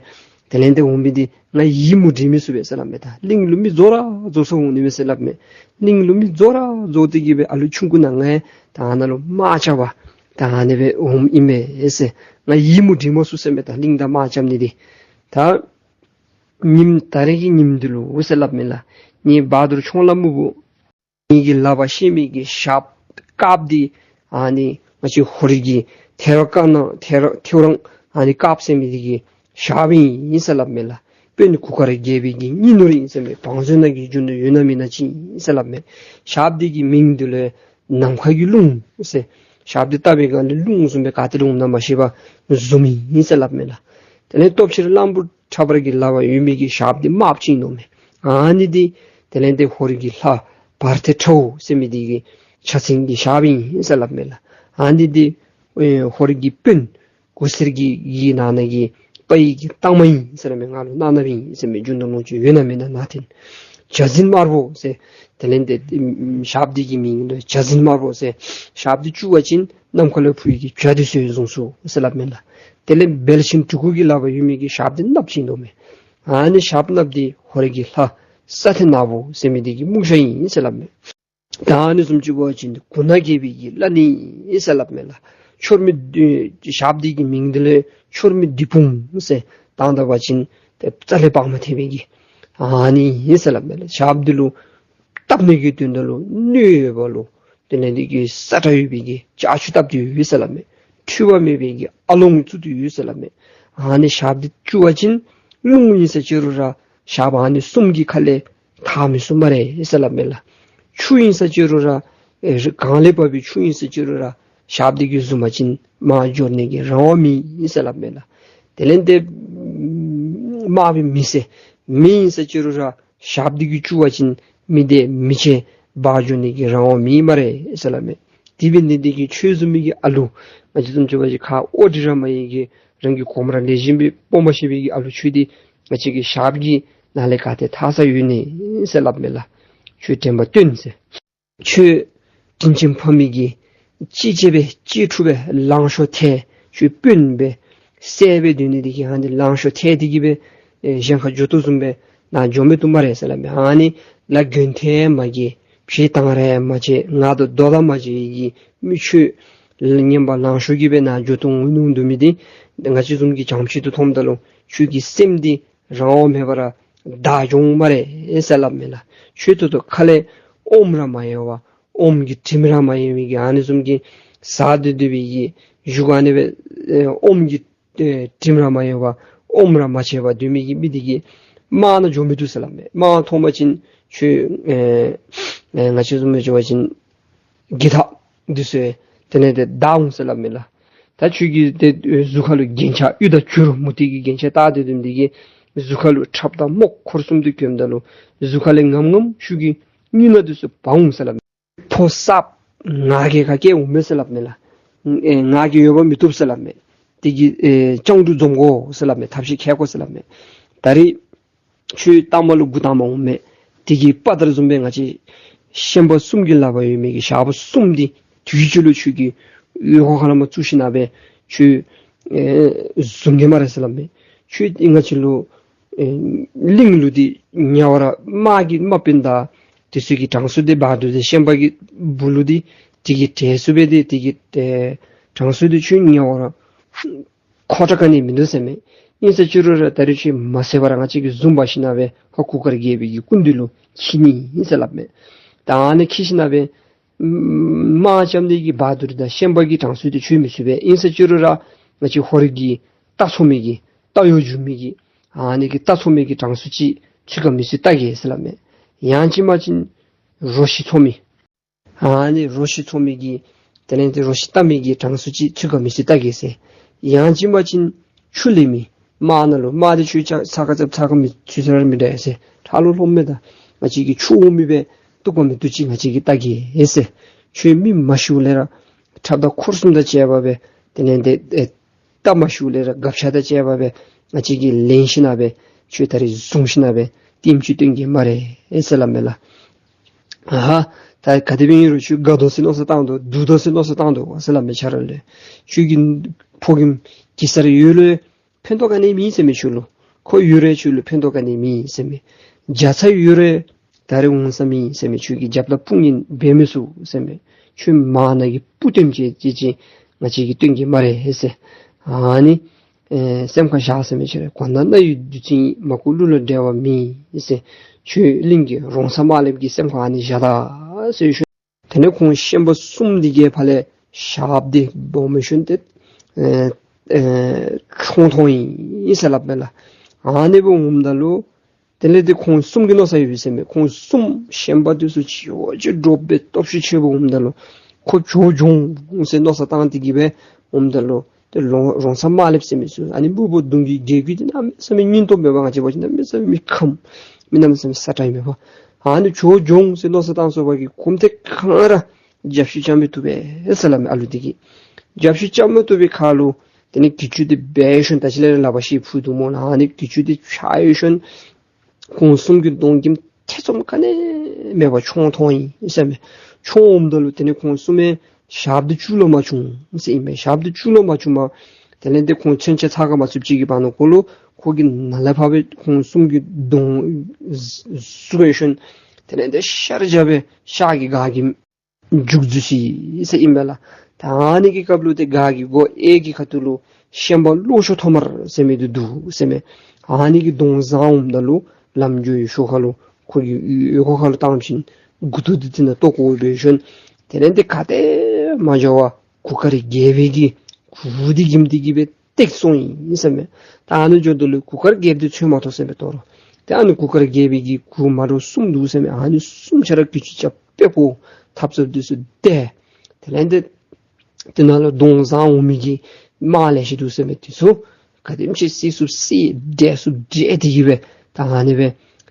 དེ་ལས་ཏེ་འོང་མི་འདི་ང་ཡིད་མུག་འདྲེན་མི་ཚུགས་པས་ཟེར་སླབ་མས། ད་གླིང་ལུ་མི་རྫོགས་ར་རྫོགས་ས་འོང་ནི་མས་ཟེར་སླབ་མས། གླིང་ལུ་མི་རྫོགས་ར་རྫོགས་ཏེ་གི་སྦེ་ཨ་ལུ་ཆུང་ཀུ་ནང་ང་ད་ཨ་ནཱ་ལུ་དམག་རྐྱབ་པར་ད་ཨ་ནི་སྦེ་འོངམ་ཨིན་མས་ཟེར། ང་ཡིད་མུག་འདྲེན་མ་ཚུགས་ཟེར་མས། ད་གླིང་དང་དམག་རྐྱབ་ནི་འདི་ད་ཉིནམ་ད་རེས་ཀྱི་ཉིནམ་འདི་ལུ་ཟེར་སླབ་མས་ལགས། ངེའི་བ་དུར་མཆོང་ལ་སྨུག་པོ་ མི་གི་ལག་པར་བཤེད་མི་གི་ཞགསཔ་དཀརཔོ་འདི་ཨ་ནི་ང་བཅས་ཧོར་གྱི་ཐེའུ་རང་དཀར་ནག་ཐེའུ་རང་ཐེའུ་རང་ཨ་ནི་དཀརཔོ་ཟེར་མི་འདི་གི་ཞགསཔ་ཨིན་ཟེར་སླབ་མས་ལགས། དཔོན་གུར་དཀར་རྒྱལ་པོའི་གི་གཉེན་ནོར་ཨིན་ཟེར་མས། བང་མཛོད་ནང་གི་རྒྱུ་ནོར་ཡོད་ན་མེད་ན་ཅིག་ཨིན་ཟེར་སླབ་མས། ཞགསཔ་འདི་གི་མིང་འདི་ལུ་ནམ་མཁའ་གི་རླུང་ཟེར། ཞགསཔ་འདི་བཏབ་པའི་སྒང་ལས་རླུང་བཟུམ་སྦེ་ག་ཏེ་ལུ་འོང་ན་མ་ཤེས་པར་འཛུམ་ཨིན་ཟེར་སླབ་མས་ལགས། དེ་ལས་སྟོབས་ཆེན་གླང་པོ་ཁྲ་འབར་གྱི་ལག་པར་ཡོད་མི་གི་ཞགསཔ་འདི་དམརཔོ་ཅིག་ཨིན་ནོ་མས། ཨ་ནི་འདི་དེ་ལས་འདི་ཧོར་གྱི་ལྷ་བར་ཐེ་ཁྲ་བོ་ཟེར་མི་འདི་གི་ཕྱག་མཚན་གྱི་ཞགསཔ་ཨིན་ཟེར་སླབ་མས་ལགས། ཨ་ནི་འདི་ཨེ་ཧོར་གྱི་དཔོན་གུར་སེར་གྱི་གི་ནང་ན་གི་དཔའ་ཡི་གི་རྟགས་མ་ཨིན་ཟེར་སླབ་མས། ང་ལུ་གནང་གནངམ་ཨིན་ཟེར་མས། རྒྱུ་ནོར་ལོངས་སྤྱོད་ཡོད་ན་མེད་ན་ནཱ་ཐོན། བྱ་རྫུན་དམར་པོ་ཟེར། དེ་ལས་འདི་ཞགསཔ་འདི་གི་མིང་ལུ་བྱ་རྫུན་དམར་པོ་ཟེར། ཞགསཔ་འདི་འཁྱུ་བ་ཅིན་ནམ་མཁའ་ལུ་འཕུར་གྱི་བྱ་འདི་ཚུ་བཟུང་ཚུགས་ཟེར་སླབ་མས་ལགས། དེ་ལས་བལ་ཆེན་གྲི་གུག་གི་ལག་པར་ཡོད་མི་གི་ཞགསཔ་འདི་གནགཔོ་ཅིག་ཨིན་ནོ་མས། ཨ་ནི་ཞགསཔ་གནགཔོ་འདི་ཧོར་གྱི་ལྷ་ས་ཐེ་ནག་པོ་ཟེར་མི་འདི་གི་རྨུགས་ཞགས་ཨིན་ཟེར་སླབ་མས། ད་ཨ་ནི་བཟུམ་ཅིག་འབད་བ་ཅིན་གུར་ནག་རྒྱལ་པོའི་གི་བླ་ནི་ཨིན་ཟེར་སླབ་མས་ལགས། ཁྱོར་མིག་ཨེ་ཞགསཔ་འདི་གི་མིང་འདི་ལུ་ཁྱོར་མིག་བདུད་དཔུང་ཟེར་བཏགས་ད་པ་ཅིན་ཏེ་རྩ་ལས་དཔག་མ་ཐེག་པའི་གི་ཨ་ནི་ཨིན་ཟེར་སླབ་མས་ལགས། ཞགསཔ་འདི་ལུ་བཏབ་ནི་གི་དོན་དག་ལུ་སྣོད་ཡོད་པ་ལུ་དེ་ལས་འདི་གི་ས་ཁྲ་ཡོད་པའི་གི་ལྕགས་ཀྱུ་བཏབ་སྟེ་ཡོད་ཟེར་སླབ་མས། འཁྲུལ་པ་མེད་པའི་གི་ཨ་ལོང་བཙུགས་ཏེ་ཡོད་ཟེར་སླབ་མས། ཨ་ནི་ཞགསཔ་འདི་འཁྱུ་བ་ཅིན་རླུང་ཨིན་ཟེར་ཅི་རུང་ར་ཞགསཔ་ཨ་ནི་གསུམ་གྱི་ཁ་ལས་ཐར་མི་ཚུགས་སྨ་རེ་ཟེར་སླབ་མས་ལགས། ཆུ་ཨིན་ཟེར་ཅི་རུང་ར་ཨེ་གངས་ལས་འབབ་པའི་ཆུ་ཨིན་ཟེར་ཅི་རུང་ར་ཞགསཔ་འདི་གིས་བཟུང་པ་ཅིན་མར་འགྱོ་ནི་གི་རང་དབང་མེད་ཟེར་སླབ་མས་ལགས། དེ་ལས་འདི་དམར་པོའི་མེ་ཟེར། མེ་ཨིན་ཟེར་ཅི་རུང་ར་ཞགསཔ་འདི་གིས་འཁྱུ་བ་ཅིན་མེ་འདི་མེ་ལྕེ་འབར་འགྱོ་ནི་གི་རང་དབང་མེད་སྨ་རེ་ཟེར་སླབ་མས། དེ་འབད་ནི་འདི་གིས་ཁྱོད་བཟུམ་མའི་གི་ཨ་ལུ་ང་བཅས་བཟུམ་ཅིག་འབད་བ་ཅིན་ཁ་ཨོ་འདྲི་ར་མ་ཡི་གི་རང་གི་གོམ་ར་ལེགས་ཤོམ་སྦེ་སྤོ་མ་ཤེས་པའི་གི་ཨ་ལུ་ཁྱོད་འདི་ང་བཅས་ཀྱི་ཞགསཔ་གི་ནང་ལས་ག་ཏེ་ཐར་ས་ཡོད་ནི་ཟེར་སླབ་མས་ལགས། ཁྱོད་དྲན་པ་བཏོན་ཟེར། ཁྱོད་དྲིན་ཅན་ཕ་མའི་གི་གཅེས་གཅེས་སྦེ་གཅེས་ཕྲུག་སྦེ་ལང་ཤོར་ཐལ། ཁྱོད་དཔོན་སྦེ་སྲས་སྦེ་སྡོད་ནི་འདི་གིས་ཨ་ནི་ལང་ཤོར་ཐལ་འདི་གིས་སྦེ་ཨེ་གཞན་ཁར་འགྱོ་དོ་བཟུམ་སྦེ་ནཱ་འགྱོ་མི་བཏུབ་སྨ་རེ་ཟེར་སླབ་མས། ཨ་ནི་ལ་དགོན་ཐལ་མ་གི་ཕྱི་བཏང་ར་མ་བྱེད། ང་དང་སྡོད་ད་མ་བྱེད་ཀྱི་མི་ཁྱོད་ངན་པ་ལང་ཤོར་གྱིས་སྦེ་ནཱ་འགྱོ་དོ་འོང་མནོ་འདུག་མི་འདི་ང་བཅས་བཟུམ་གྱི་བྱང་ཕྱི་དུ་མཐོངམ་ད་ལུ་ཁྱོད་ཀྱི་སེམས་འདི་རང་དབང་མེད་པར་བདའ་འགྱོ་འོང་སྨ་རེ་ཟེར་སླབ་མས་ལགས། ཁྱོད་ད་ལྟོ་ཁ་ལས་ཨོམ་ར་མ་ཡལ་བར་ཨོམ་གྱི་དྲིམ་ར་མ་ཡལ་བའི་གི་ཨ་ནི་བཟུམ་གྱི་ཟ་སྡོད་སྡོད་པའི་གི་བཞུགས་ཨ་ནི་སྦེ་ཨེ་ཨོམ་གྱི་ཨེ་དྲིམ་ར་མ་ཡལ་བར་ཨོམ་ར་མ་བྱས་པར་སྡོད་མི་གི་མི་འདི་གིས་དམག་ནང་འགྱོ་མི་བཏུབ་ཟེར་སླབ་མས། དམག་མཐོང་པ་ཅིན་ཁྱོད་ཨེ་ཨེ་ང་བཅས་བཟུམ་སྦེ་འགྱོ་བ་ཅིན་གི་ཐག་འདི་ཚུ་དེ་ལས་འདི་བདའ་འོང་ཟེར་སླབ་མས་ལགས། ད་ཁྱོད་ཀྱི་དེ་གཟུགས་ཁ་ལུ་རྒྱན་ཆ་གཡུ་དང་བྱུ་རུ་མུ་ཏིག་གི་རྒྱན་ཆ་བཏགས་ཏེ་སྡོད་མི་འདི་གིས་གཟུགས་ཁ་ལུ་ཁྲབ་དང་རྨོག་འཁོར་གསུམ་དུ་གྱོནམ་ད་ལུ་གཟུགས་ཁ་ལས་ངམ་ངམ་ཤུགས་ཀྱིས་རྔུལ་ནག་འདི་ཚུ་འབག་འོང་ཟེར་སླབ་མས། ཕོ་གསརཔ་ང་རྒྱལ་ཁ་སྐྱེ་འོང་མས་ཟེར་སླབ་མས་ལགས། ཨེ་ང་རྒྱལ་ཡོད་པ་མི་བཏུབ་ཟེར་སླབ་མས། དེ་གིས་ཨེ་སྤྱང་གྲུང་འཛོམས་དགོ་ཟེར་སླབ་མས། ཐབས་ཤེས་མཁས་དགོ་ཟེར་སླབ་མས། ད་རེས་ཁྱོད་ལྟག་མ་ལུ་འགོ་དང་པ་འོང་མས། དེ་གིས་དཔའ་དར་བཟུམ་སྦེ་ང་བཅས་ཤན་པ་གསུམ་གྱི་ལག་པར་ཡོད་མི་གི་ཞགས་པ་གསུམ་འདི་དུས་གཅིག་ལུ་ཁྱོད་ཀྱི་འོག་ཁང་ལས་མར་བཙུགས་ཞིནམ་སྦེ་ཁྱོད་ཨེ་བཟུང་གེ་སྨ་རེ་ཟེར་སླབ་མས། ཁྱོད་ང་བཅས་ལུ་ཨེ་གླིང་ལུ་འདི་ཉེ་བར་དམག་གི་དམག་དཔོན་དང་དེ་ཚུ་གི་གྲངས་སུ་འདི་འབག་འདུག་ཟེར། ཤན་པ་གི་སྦུག་ལུ་འདི་དེ་གི་གྲས་སུ་སྦེ་འདི་དེ་གི་ཨེ་གྲངས་སུ་འདི་ཁྱོད་ཉེ་བར་ཁོ་ཐག་ག་ནི་མིན་འདུག་ཟེར་མས། ཨིན་ཟེར་ཅི་རུང་ར་ད་རེས་ཁྱོད་མ་བསད་པར་ང་བཅས་ཀྱིས་བཟུང་འབག་ཞིནམ་སྦེ་ཧོར་གུར་དཀར་རྒྱལ་པོའི་གི་སྐུ་མདུན་ལུ་འཁྱིད་ནི་ཨིན་ཟེར་སླབ་མས། ད་ཨ་ནི་འཁྱིད་ཞིནམ་སྦེ་དམག་རྐྱབ་ནི་གི་བ་དུར་དང་ཤན་པ་གི་གྲངས་སུ་འདི་ཁྱོད་མི་ཚུད་པས། ཨིན་ཟེར་ཅི་རུང་ར་ང་བཅས་ཧོར་གྱི་རྟ་འཚོ་མི་གི་རྟ་གཡོག་རྒྱུག་མི་གི་ཨ་ནི་གི་རྟ་འཚོ་མི་གི་གྲངས་སུ་ཅིག་ཚུད་ག་མི་ཚུད་བལྟ་གེ་ཟེར་སླབ་མས། ཡང་ཅིན་མ་ཅིན་རོ་ཤི་འཚོ་མི་ཨ་ནི་རོ་ཤི་འཚོ་མི་གི་དེ་ལས་དེ་རོ་ཤི་བཏབ་མི་གི་གྲངས་སུ་ཅིག་ཚུད་ག་མི་ཚུད་བལྟ་གེ་ཟེར། ཡང་ཅིན་མ་ཅིན་ཆུ་ལེན་མི་དམག་ནང་ལུ་དམག་འདི་ཆུ་ཚགས་ཚགས་ཚགས་ག་མི་ཚུད་ས་ར་མི་འདྲ་ཟེར། ཁྲག་ལོ་ལོ་མི་དང་ང་བཅས་ཀྱི་ཆུ་འོང་མི་སྦེ་བཏུབ་ག་མི་བཏུབ་ཅིག་ང་བཅས་ཀྱིས་བལྟ་གེ་ཟེར། ཁྱོད་མི་མ་ཤིཝ་ལས་ར་ཁྲབ་དང་འཁོར་གསུམ་དང་བཅས་པ་སྦེ་དེ་ལས་དེ་ཨེ་རྟ་མ་ཤིཝ་ལས་ར་སྒ་ཆས་དང་བཅས་པ་སྦེ་ང་བཅས་ཀྱིས་ལེན་ཞིནམ་སྦེ་ཁྱོད་ད་རེས་བཟུང་ཞིནམ་སྦེ་ལྟདམོ་ཅིག་སྟོན་གེ་སྨ་རེ་ཟེར་སླབ་མས་ལགས། ཨ་ད་ག་དེ་སྦེ་ཨིན་རུང་ཁྱོད་དགའ་དོ་ཟེར་མནོ་བསམ་བཏང་དོ། སྡུག་དོ་ཟེར་མནོ་བསམ་བཏང་དོ་ཟེར་སླབ་མས། ཁྱོད་ར་ལུ་ཁྱོད་ཀྱི་ཕོ་རྒནམ་གེ་སར་ཡོད་ལུ་ཕན་ཐོགས་ག་ནི་མེད་ཟེར་མས་ཁྱོད་ལུ། ཁོ་ཡོད་རུང་ཁྱོད་ལུ་ཕན་ཐོགས་ག་ནི་མེད་ཟེར་མས། རྒྱ་ཚ་ཡོད་རུང་ད་རེས་འོང་ས་མེད་ཟེར་མས། ཁྱོད་ཀྱིས་རྒྱབ་ལ་དཔུང་གཉེན་འབད་མི་ཚུགས་ཟེར་མས། ཁྱོད་མ་ནཱ་གི་སྤུ་ལྟདམོ་ཅིག་ཅིག་ཅིག་ང་བཅས་ཀྱིས་སྟོན་གེ་སྨ་རེ་ཟེར། ཨ་ནི་ཨེ་སེམས་ཁར་བཞག་ཟེར་མས། ཁྱོད་ར་གོ་ན་རྣ་ཡི་བདུད་རྩི་ཡིན། མ་གོ་གླུ་ལ་འགྲེལ་བ་མེད་ཟེར། ཁྱོད་གླིང་གི་རོང་ཚ་དམར་ལེབ་ཀྱི་སེམས་ཁར་ཨ་ནི་བཞག་ད་ ཟེར་ཞུ། དེ་ལས་ཁོང་ཤན་པ་གསུམ་འདི་གིས་ཕར་ལས་ཞགསཔ་འདི་སྦོམ་ཤོས་འདི་ཨེ་ཨེ་མཆོང་ཐོན་ཡི་ཟེར་སླབ་མས་ལགས། ཨ་ནི་སྦེ་འོངམ་ད་ལུ་དེ་ལས་འདི་ཁོང་གསུམ་གྱི་མནོ་བསམ་ཡོད་པས་ཟེར་མས། ཁོང་གསུམ་ཤན་པ་འདི་ཚུ་ཅིག་འོ་ཅིག་འདྲོག་སྦེ་སྟོབས་ཤུགས་ཆེ་བོ་འོངམ་ད་ལུ་ཁོ་བྱོག་འགྱོ་འོང་ཟེར་མནོ་བསམ་བཏང་སྟེ་གི་སྦེ་འོངམ་ད་ལུ་ཏེ་རོང་རོང་ཚ་དམར་ལེབ་ཟེར་མི་ཚུ་ཨ་ནི་སྨུག་པོ་གདོང་གི་རྒྱལ་རྒྱུད་འདི་གནམ་མེད་ས་མེད་སྙིང་སྟོབས་མེད་པ། ང་བཅས་འབད་བ་ཅིན་གནམ་མེད་ས་མེད་མི་ཁམས་མི་གནམ་མེད་ས་མེད་སྲ་ཀྲག་མེད་པ། ཨ་ནི་བྱོག་འགྱོ་འོང་ཟེར་མནོ་བསམ་བཏང་སོང་བ་གིས་གོམ་ཐེངས་གང་ར་རྒྱབ་ཤུད་རྐྱབ་མི་བཏུབ་པས་ཟེར་སླབ་མས། ཨ་ལུ་འདི་གིས་རྒྱབ་ཤུད་རྐྱབ་མི་བཏུབ་པའི་ཁར་ལུ་དེ་ལས་གྱི་ཅུང་འདི་འབལ་ཞིནམ་ད་ཅི་ལས་ལག་པ་ཤེད་ཕུད་འདུག་སྨོ་ལགས། ཨ་ནི་གྱི་ཅུང་འདི་འཕྱར་ཞིནམ་ཁོང་གསུམ་གྱི་གདོང་གི་ཐེ་ཚོམ་ག་ནི་མེད་པར་མཆོང་ཐོན་ཡི་ཟེར་མས། མཆོངམ་ད་ལུ་དེ་ལས་ཁོང་གསུམ་མའི་ཞགསཔ་འདི་བཅུག་ལོང་མ་བྱུང་ཟེར་ཨིན་མས། ཞགསཔ་འདི་བཅུག་ལོང་མ་བྱུངམ་དེ་ལས་འདི་ཁོང་མཚོན་ཆ་ཚ་ཁ་མ་ཚུདཔ་ཅིག་གི་བར་ན་གུ་ལུ་ཁོ་གིས་ནཱ་ལས་ཕར་སྦེ་ཁོང་གསུམ་གྱི་གདོང་བཟུང་སྦེ་ཞིནམ་དེ་ལས་འདི་ཤར་རྒྱབ་སྦེ་ཤར་གྱི་སྒར་གྱི་མཇུག་བསྡུས་ཅི་ཟེར་ཨིན་པས་ལགས། ད་ཨ་ནི་གི་སྐབས་ལུ་ཏེ་སྒར་གྱི་སྒོ་གཡས་ཀྱི་ཁ་ཐུག་ལུ་ཤན་པ་གློ་གཤོག་ཐོགས་མར་ཟེར་མི་འདི་འདུག་ཟེར་མས། ཨ་ནི་གི་གདོང་བཟང་འོངམ་ད་ལུ་ལམ་འགྱོ་བའི་ཤུལ་ཁ་ལུ་ཁོ་གི་ཡུ་ཡུ་གུ་ཁ་ལུ་བཏང་ཞིནམ་མགུ་ཏོ་འདི་དེ་ནང་བཏོག་བཀོ་སྦེ་ཞིནམ་དེ་ལས་འདི་ག་ཏེ་མ་འགྱོ་བར་གུར་དཀར་རྒྱལ་པོའི་གི་གུར་འདི་འགྱིམ་སྟེ་གི་སྦེ་བཏེགས་སོང་ཡི་ཟེར་མས། ད་ཨ་ནི་འགྱོཝ་ད་ལུ་གུར་དཀར་རྒྱལཔོ་འདི་འཚོལ་མ་ཐོབ་ཟེར་མས་དོ་རུང་། ཏེ་ཨ་ནི་གུར་དཀར་རྒྱལ་པོའི་གི་གུར་མ་འདྲཝ་གསུམ་འདུག་ཟེར་མས། ཨ་ནི་གསུམ་ཆ་ར་གྱི་ཅུང་རྐྱབ་སྦེ་ཁོ་ཐབ་ཚང་འདི་ཚུ་བཏེག། དེ་ལས་འདི་དེ་ནང་ལུ་གདོང་བཟང་འོང་མི་གི་དམག་ལེ་ཤ་འདུག་ཟེར་མས། དེ་ཚུ་ག་དེམ་ཅིག་བསད་ཚུགས་བསད། བསྒྲལ་ཚུགས་བསྒྲལ་ཏེ་གི་སྦེ་ད་ཨ་ནི་སྦེ་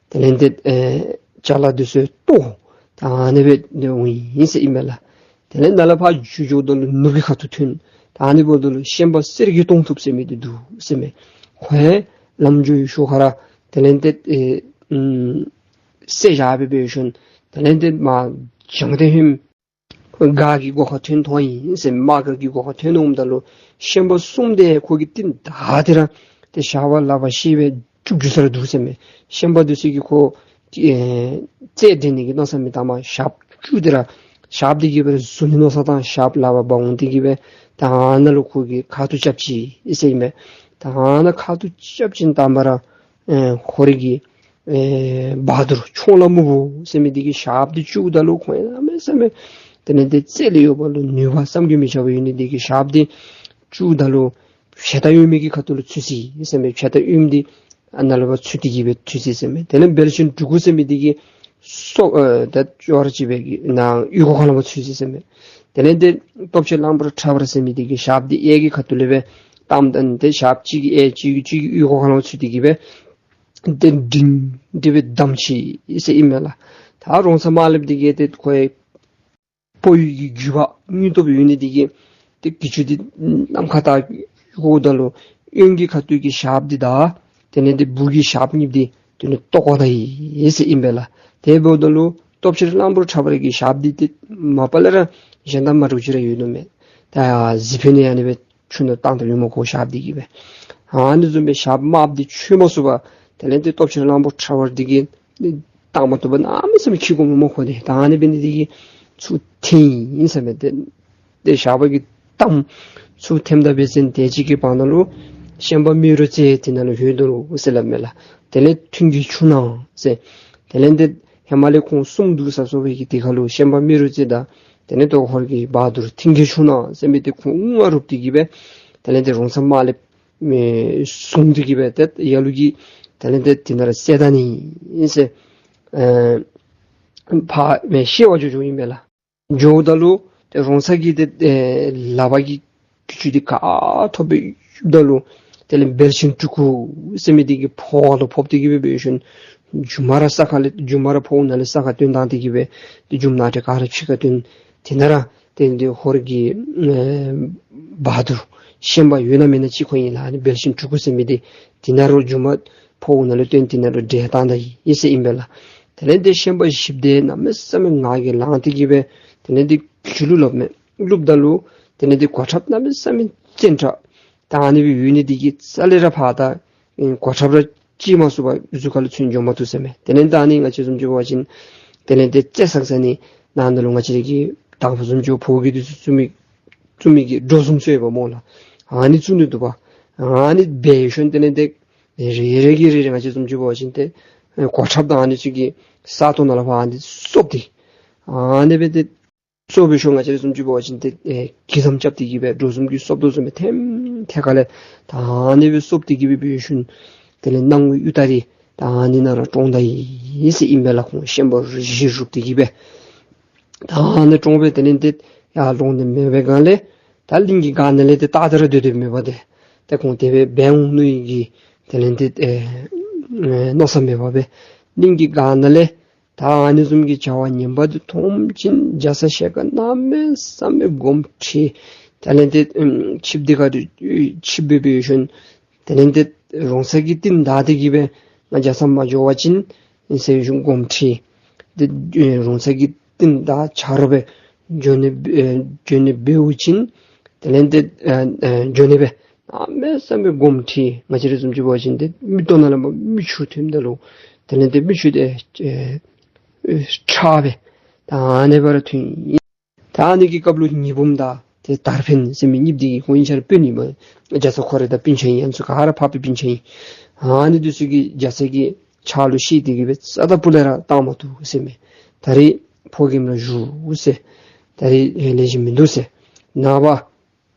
དེ་ལས་འདི་ཨེ་ཅ་ལ་འདི་ཚུ་བཏོག། ད་ཨ་ནི་སྦེ་འདི་འོང་ཡི་ཟེར་ཨིན་མས་ལགས། དེ་ལས་ནཱ་ལས་ཕར་འགྱོ་འགྱོཝ་ད་ལུ་ནུབ་ཀྱི་ཁ་ཐུག་ཐོན། ད་ཨ་ནི་འབདཝ་ད་ལུ་ཤན་པ་གསེར་གྱི་སྟོང་ཐུབ་ཟེར་མི་འདི་འདུག་ཟེར་མས། ཁོ་ཡང་ལམ་འགྱོ་བའི་ཤུལ་ཁ་ར་དེ་ལས་འདི་ཨེ་ཨམ་བསད་བཞག་སྦེ་འབད་ཞིནམ་དེ་ལས་འདི་མར་བྱང་སྟེ་ཧེམ་སྒར་གྱི་སྒོ་ཁར་ཐོན་ཐོན་ཡི་ཟེར་མས། དམག་སྒར་གྱི་སྒོ་ཁར་ཐོན་འོངམ་ད་ལུ་ཤན་པ་གསུམ་འདི་ཁོ་གི་རྟིང་བདའ་སྟེ་ར་ཏེ་ཞགས་པ་ལག་པ་ཤེད་སྦེ་བཅུག་བཅུག་ས་ར་འདུག་ཟེར་མས། ཤན་པ་འདི་ཚུ་གིས་ཁོ་ཨེ་རྩལ་འགྲན་ནི་གི་མནོ་བསམ་མེད། ད་མར་ཞགསཔ་བཅུག་སྟེ་ར་ཞགསཔ་འདི་གིས་སྦེ་ར་བཟུང་ནི་མནོ་བསམ་བཏང་། ཞགསཔ་ལག་པར་འབག་འོང་སྟེ་གི་སྦེ་ད་ཨ་ནཱ་ལུ་ཁོ་གིས་ཁ་ཐུག་རྐྱབ་ཅི་ཟེར་ཨིན་མས། ད་ཨ་ནཱ་ཁ་ཐུག་རྐྱབ་ཞིནམ་དང་པ་ར་ཨེ་ཧོར་གྱི་ཨེ་བ་དུར་ཆོང་ལ་སྨུག་པོ་ཟེར་མི་འདི་གིས་ཞགསཔ་འདི་བཅུགཔ་ད་ལུ་ཁོ་ཡང་གནམ་མེད་ས་མེད་དེ་ལས་འདི་རྩལ་ཡོད་པ་ལུ་ནུས་པ་བསམ་གྱིས་མི་ཁྱབ་པ་ཡོད་ནི་འདི་གིས་ཞགསཔ་འདི་བཅུགཔ་ད་ལུ་བྱེ་ད་གཡོན་མའི་གི་ཁ་ཐུག་ལུ་ཚུད་ཅི་ཟེར་མས། བྱེ་ད་གཡོནམ་འདི་ཨ་ནཱ་ལུ་ཕར་ཚུད་དེ་གི་སྦེ་ཚུད་ཅི་ཟེར་མས། དེ་ལས་འབལ་ཆེན་འབྲུག་སྐུ་ཟེར་མི་འདི་གིས་སོ་ཨེ་ད་ཅོག་ར་གཅིག་སྦེ་གི་ནཱ་ཡུལ་སྒོ་ཁ་ལུ་ཕར་ཚུད་ཅི་ཟེར་མས། དེ་ལས་འདི་སྟོབས་ཆེན་གླང་པོ་ཁྲ་བ་ར་ཟེར་མི་འདི་གིས་ཞགསཔ་འདི་གཡས་ཀྱི་ཁ་ཐུག་ལས་སྦེ་བཏངམ་ད་ནི་ཏེ་ཞགསཔ་གཅིག་གིས་གཡས་གཅིག་གིས་གཅིག་གིས་ཡུལ་སྒོ་ཁ་ལུ་ཚུད་དེ་གི་སྦེ་ཏེ་སྒྲིང་སྒྲི་སྦེ་བསྡམས་ཅི་ཟེར་ཨིན་མས་ལགས། ད་རོང་ཚ་དམར་ལེབ་འདི་གིས་ཏེ་ཁོ་ཡང་ཕོ་ཡི་གི་རྒྱུད་པ་སྙིང་སྟོབས་ཡོད་ནི་འདི་གིས་ཏེ་གྱི་ཅུང་འདི་ནམ་མཁའ་ལྟ་བཀོཝ་ད་ལུ་གཡོན་གྱི་ཁ་ཐུག་གི་ཞགསཔ་འདི་དང་དེ་ལས་འདི་སྦུག་གི་ཞགསཔ་གཉིས་འདི་དེ་ལས་བཏོག་བཀོ་ད་ཡི་ཟེར་ཨིན་པས་ལགས། དེ་འབདཝ་ད་ལུ་སྟོབས་ཆེན་གླང་པོ་ཁྲ་བ་ར་གི་ཞགསཔ་འདི་ཏེ་མ་པ་ལས་ར་གཞན་དང་མ་འདྲཝ་ཅིག་ར་ཡོད་ནུག་མས། ད་གཟིག་ཕུད་ནི་ཨ་ནི་སྦེ་ཆུ་ནང་བཏང་ད་ཡོད་སྨོ་ཁོ་ཞགསཔ་འདི་གིས་སྦེ། ཨ་ནི་བཟུམ་སྦེ་ཞགསཔ་དམརཔོ་འདི་འཕྱོག་མ་ཚུགས་པར་དེ་ལས་འདི་སྟོབས་ཆེན་གླང་པོ་ཁྲ་བ་འདི་གིས་བཏང་མ་བཏུབ་པར་གནམ་མེད་ས་མེད་འཁྱིད་དགོ་མི་སྨོ་ཁོ་འདི། ད་ཨ་ནི་འབད་ནི་འདི་གིས་ཚུར་འཐེན་ཡི་ཟེར་མས། ཏེ་ཏེ་ཞགས་པ་གིས་བསྡམས། ཚུར་འཐེནམ་ད་འབད་བ་ཅིན་དེ་ཅིག་གི་བར་ན་ལུ་ཤན་པ་རྨེ་རུ་རྩེ་དེ་ནང་ལུ་ལྷོད་དོ་རུང་ཟེར་སླབ་མས་ལགས། དེ་ལས་མཐུན་རྐྱེན་བྱུང་ན་ཟེར། དེ་ལས་འདི་ཧེ་མ་ལས་ཁོང་གསུམ་འདུག་ས་སོ་སྦེ་གི་དེ་ཁར་ལུ་ཤན་པ་རྨེ་རུ་རྩེ་དང་དེ་ལས་ཏེ་ཧོར་གྱི་བ་དུར་མཐུན་རྐྱེན་བྱུང་ན་ཟེར་མི་འདི་ཁོང་ལྔ་རུབ་སྟེ་གི་སྦེ་དེ་ལས་འདི་རོང་ཚ་དམར་ལེབ་མེ་བཟུང་སྟེ་གི་སྦེ་ཏེ་ལ་ལུ་གིས་དེ་ལས་འདི་དེ་ནང་ར་བསད་ད་ནི་ཨིན་ཟེར། ཨེ་ཕར་མེ་ཤི་བར་འགྱོ་འགྱོཝ་ཨིན་པས་ལགས། འགྱོཝ་ད་ལུ་ཏེ་རོང་ཚ་གི་ཏེ་ཨེ་ལག་པ་གི་གྱི་ཅུང་འདི་ག་ཐོབ་སྦེ་ཡུདཔ་ད་ལུ་དེ་ལས་འབལ་ཆེན་སྤྲུལ་སྐུ་ཟེར་མི་འདི་གི་ཕོཝ་ལུ་ཕོག་སྟེ་གི་སྦེ་འབད་ཞིནམ་རྒྱུ་མ་ར་ས་ཁ་ལས་རྒྱུ་མ་ར་ཕོཝ་ནང་ལས་ས་ཁར་བཏོན་བཏང་སྟེ་གི་སྦེ་ཏེ་རྒྱུ་མ་ནང་ཏེ་ག་ར་ཕྱི་ཁར་བཏོན། དེ་ནང་ར་ཏེ་འདི་ཧོར་གྱི་ཨེ་བ་དུར་ཤན་པ་ཡོད་ན་མེད་ན་ཅིག་ཁོ་ཨིན་ལགས། ཨ་ནི་འབལ་ཆེན་སྤྲུལ་སྐུ་ཟེར་མི་འདི་དེ་ནང་ར་རྒྱུ་མ་ཕོཝ་ནང་ལུ་བཏོན་དེ་ནང་ར་བསྒྲལ་བཏང་ད་ཡི་ཟེར་ཨིན་པས་ལགས། དེ་ལས་འདི་ཤན་པ་བཞིཔོ་འདི་གནམ་མེད་ས་མེད་ངར་གྱིས་ལངས་ཏེ་གི་སྦེ་དེ་ལས་འདི་གྱི་ཅུང་ལུ་སླབ་མས། སླབ་ད་ལུ་དེ་ལས་འདི་གོ་ཁྲབ་གནམ་མེད་ས་མེད་བཙན་དྲགས། ད་ཨ་ནི་སྦེ་ཡོད་ནི་འདི་གིས་རྩ་ལས་ར་ཕར་ད་ཨེ་གོ་ཁྲབ་ར་བཅད་མ་ཚུགས་པར་གཟུགས་ཁ་ལུ་ཚོན་འཇོག་མ་བཏུབ་ཟེར་མས། དེ་ལས་ད་ཨ་ནི་ང་བཅས་བཟུམ་ཅིག་འབད་བ་ཅིན་དེ་ལས་འདི་རྩེ་ཟག་ཟ་ནི་ནང་ན་ལུ་ང་བཅས་ར་གི་དང་ཕུ་བཟུམ་ཅིག་ཕོ་གི་འདི་ཚུ་བཙུགས་མི་བཙུགས་མི་གི་སྒྲོ་བཟུམ་ཚུ་ཡོདཔ་སྨོ་ལགས། ཨ་ནི་བཙུགས་ནི་འདུག་པ། ཨ་ནི་འབད་ཞིནམ་དེ་ལས་འདི་རེ་རེ་གིས་རེ་རེ་ང་བཅས་བཟུམ་ཅིག་འབད་བ་ཅིན་ཏེ་ཨེ་གོ་ཁྲབ་དང་ཨ་ནི་ཚུ་གི་ས་སྟོང་ནང་ལུ་ཕར་ཨ་ནི་སོབ་སྟེ་ ཨ་ནི་སྦེ་ཏེ་སོབ་སྦེ་ཤོར། ང་བཅས་ར་བཟུམ་ཅིག་འབད་བ་ཅིན་ཏེ་ཨེ་གི་ཟམ་རྐྱབ་སྟེ་གི་སྦེ་འགྲོ་འཛོམས་ཀྱི་སོབ་དོ་བཟུམ་སྦེ་ཐེམ་ཐད་ཁ་ལས་ད་ཨ་ནི་སྦེ་སོབ་སྟེ་གི་སྦེ་འབད་ཞིནམ་དེ་ལས་སྣང་བའི་གཡུ་སྟག་འདི་ད་ཨ་ནི་ནང་ར་བཀྲོངས་ད་ཡི་ཟེར་ཨིན་པས་ལགས། ཁོང་ཤན་པ་བཞི་རུབ་སྟེ་གི་སྦེ་ད་ཨ་ནི་བཀྲོངས་སྦེ་དེ་ལས་ཏེ་ཡར་ལོང་སྟེ་མེད་པའི་སྒང་ལས་ད་གླིང་གི་སྒང་ནང་ལས་ཏེ་ད་ད་ར་སྡོད་སྡོདཔ་མེད་པར་ཏེ་ཏེ་ཁོང་དེ་སྦེ་འབད་འོང་ནི་གི་དེ་ལས་ཏེ་ཨེ་མནོ་བསམ་མེད་པར་སྦེ་གླིང་གི་སྒང་ནང་ལས་ད་ཨ་ནི་བཟུམ་གྱི་བྱ་བ་ངན་པ་འདི་མཐོང་ཞིནམ་རྒྱ་ཚ་ཞལ་དཀར་གནམ་མེད་ས་མེད་དགོངསམ་ཁྲེལ། དེ་ལས་ཏེ་ཨམ་ཆིབས་འདི་ཁ་ཏེ་ཆིབས་སྦེ་འབད་ཞིནམ་དེ་ལས་ཏེ་རོང་ཚ་གི་རྟིང་བདའ་སྟེ་གི་སྦེ་ང་རྒྱ་ཚ་མ་འགྱོ་བ་ཅིན་ཟེར་ཞིནམ་དགོངསམ་ཁྲེལ། ཏེ་ཨེ་རོང་ཚ་གི་རྟིང་བདའ་ཆ་རོགས་སྦེ་འགྱོ་ནི་ཨེ་འགྱོ་ནི་འབད་བ་ཅིན་དེ་ལས་ཏེ་ཨེ་ཨེ་འགྱོ་ནི་སྦེ་གནམ་མེད་ས་མེད་དགོངསམ་ཁྲེལ། ང་བཅས་ར་བཟུམ་ཅིག་འབད་བ་ཅིན་ཏེ་མིག་ཏོ་ནང་ལས་མར་མིག་ཆུ་ཐོནམ་ད་ལུ་དེ་ལས་ཏེ་མིག་ཆུ་དེ་ཨེ་ཨེ་ཁྲག་སྦེ་ད་ཨ་ནི་སྦེ་ར་ཐོན་ཡི། ད་ཨ་ནི་གི་སྐབས་ལུ་ཉི་འབུམ་དང་ཏེ་དར་འཕེན་ཟེར་མི་གཉིསཔོ་འདི་གིས་ཁོང་གཉིས་ཆ་ར་དཔོན་ཨིན་པས། རྒྱ་ཚ་ཁོ་ར་དང་སྤུན་ཆ་ཨིན། ཨ་ནི་ཚུ་ག་ར་ཕ་སྤད་སྤུན་ཆ་ཨིན། ཨ་ནི་འདི་ཚུ་གིས་རྒྱ་ཚ་གི་ཕྱག་ལུ་བཤེད་དེ་གི་སྦེ་རྩ་དང་ཕུ་ལས་ར་བཏང་མ་བཏུབ་ཟེར་མས། ད་རིས་ཕོ་རྒནམ་ར་བཞུགས་ཟེར། ད་རིས་ཨེ་ལེགས་ཤོམ་མིན་འདུག་ཟེར། ནངས་པ་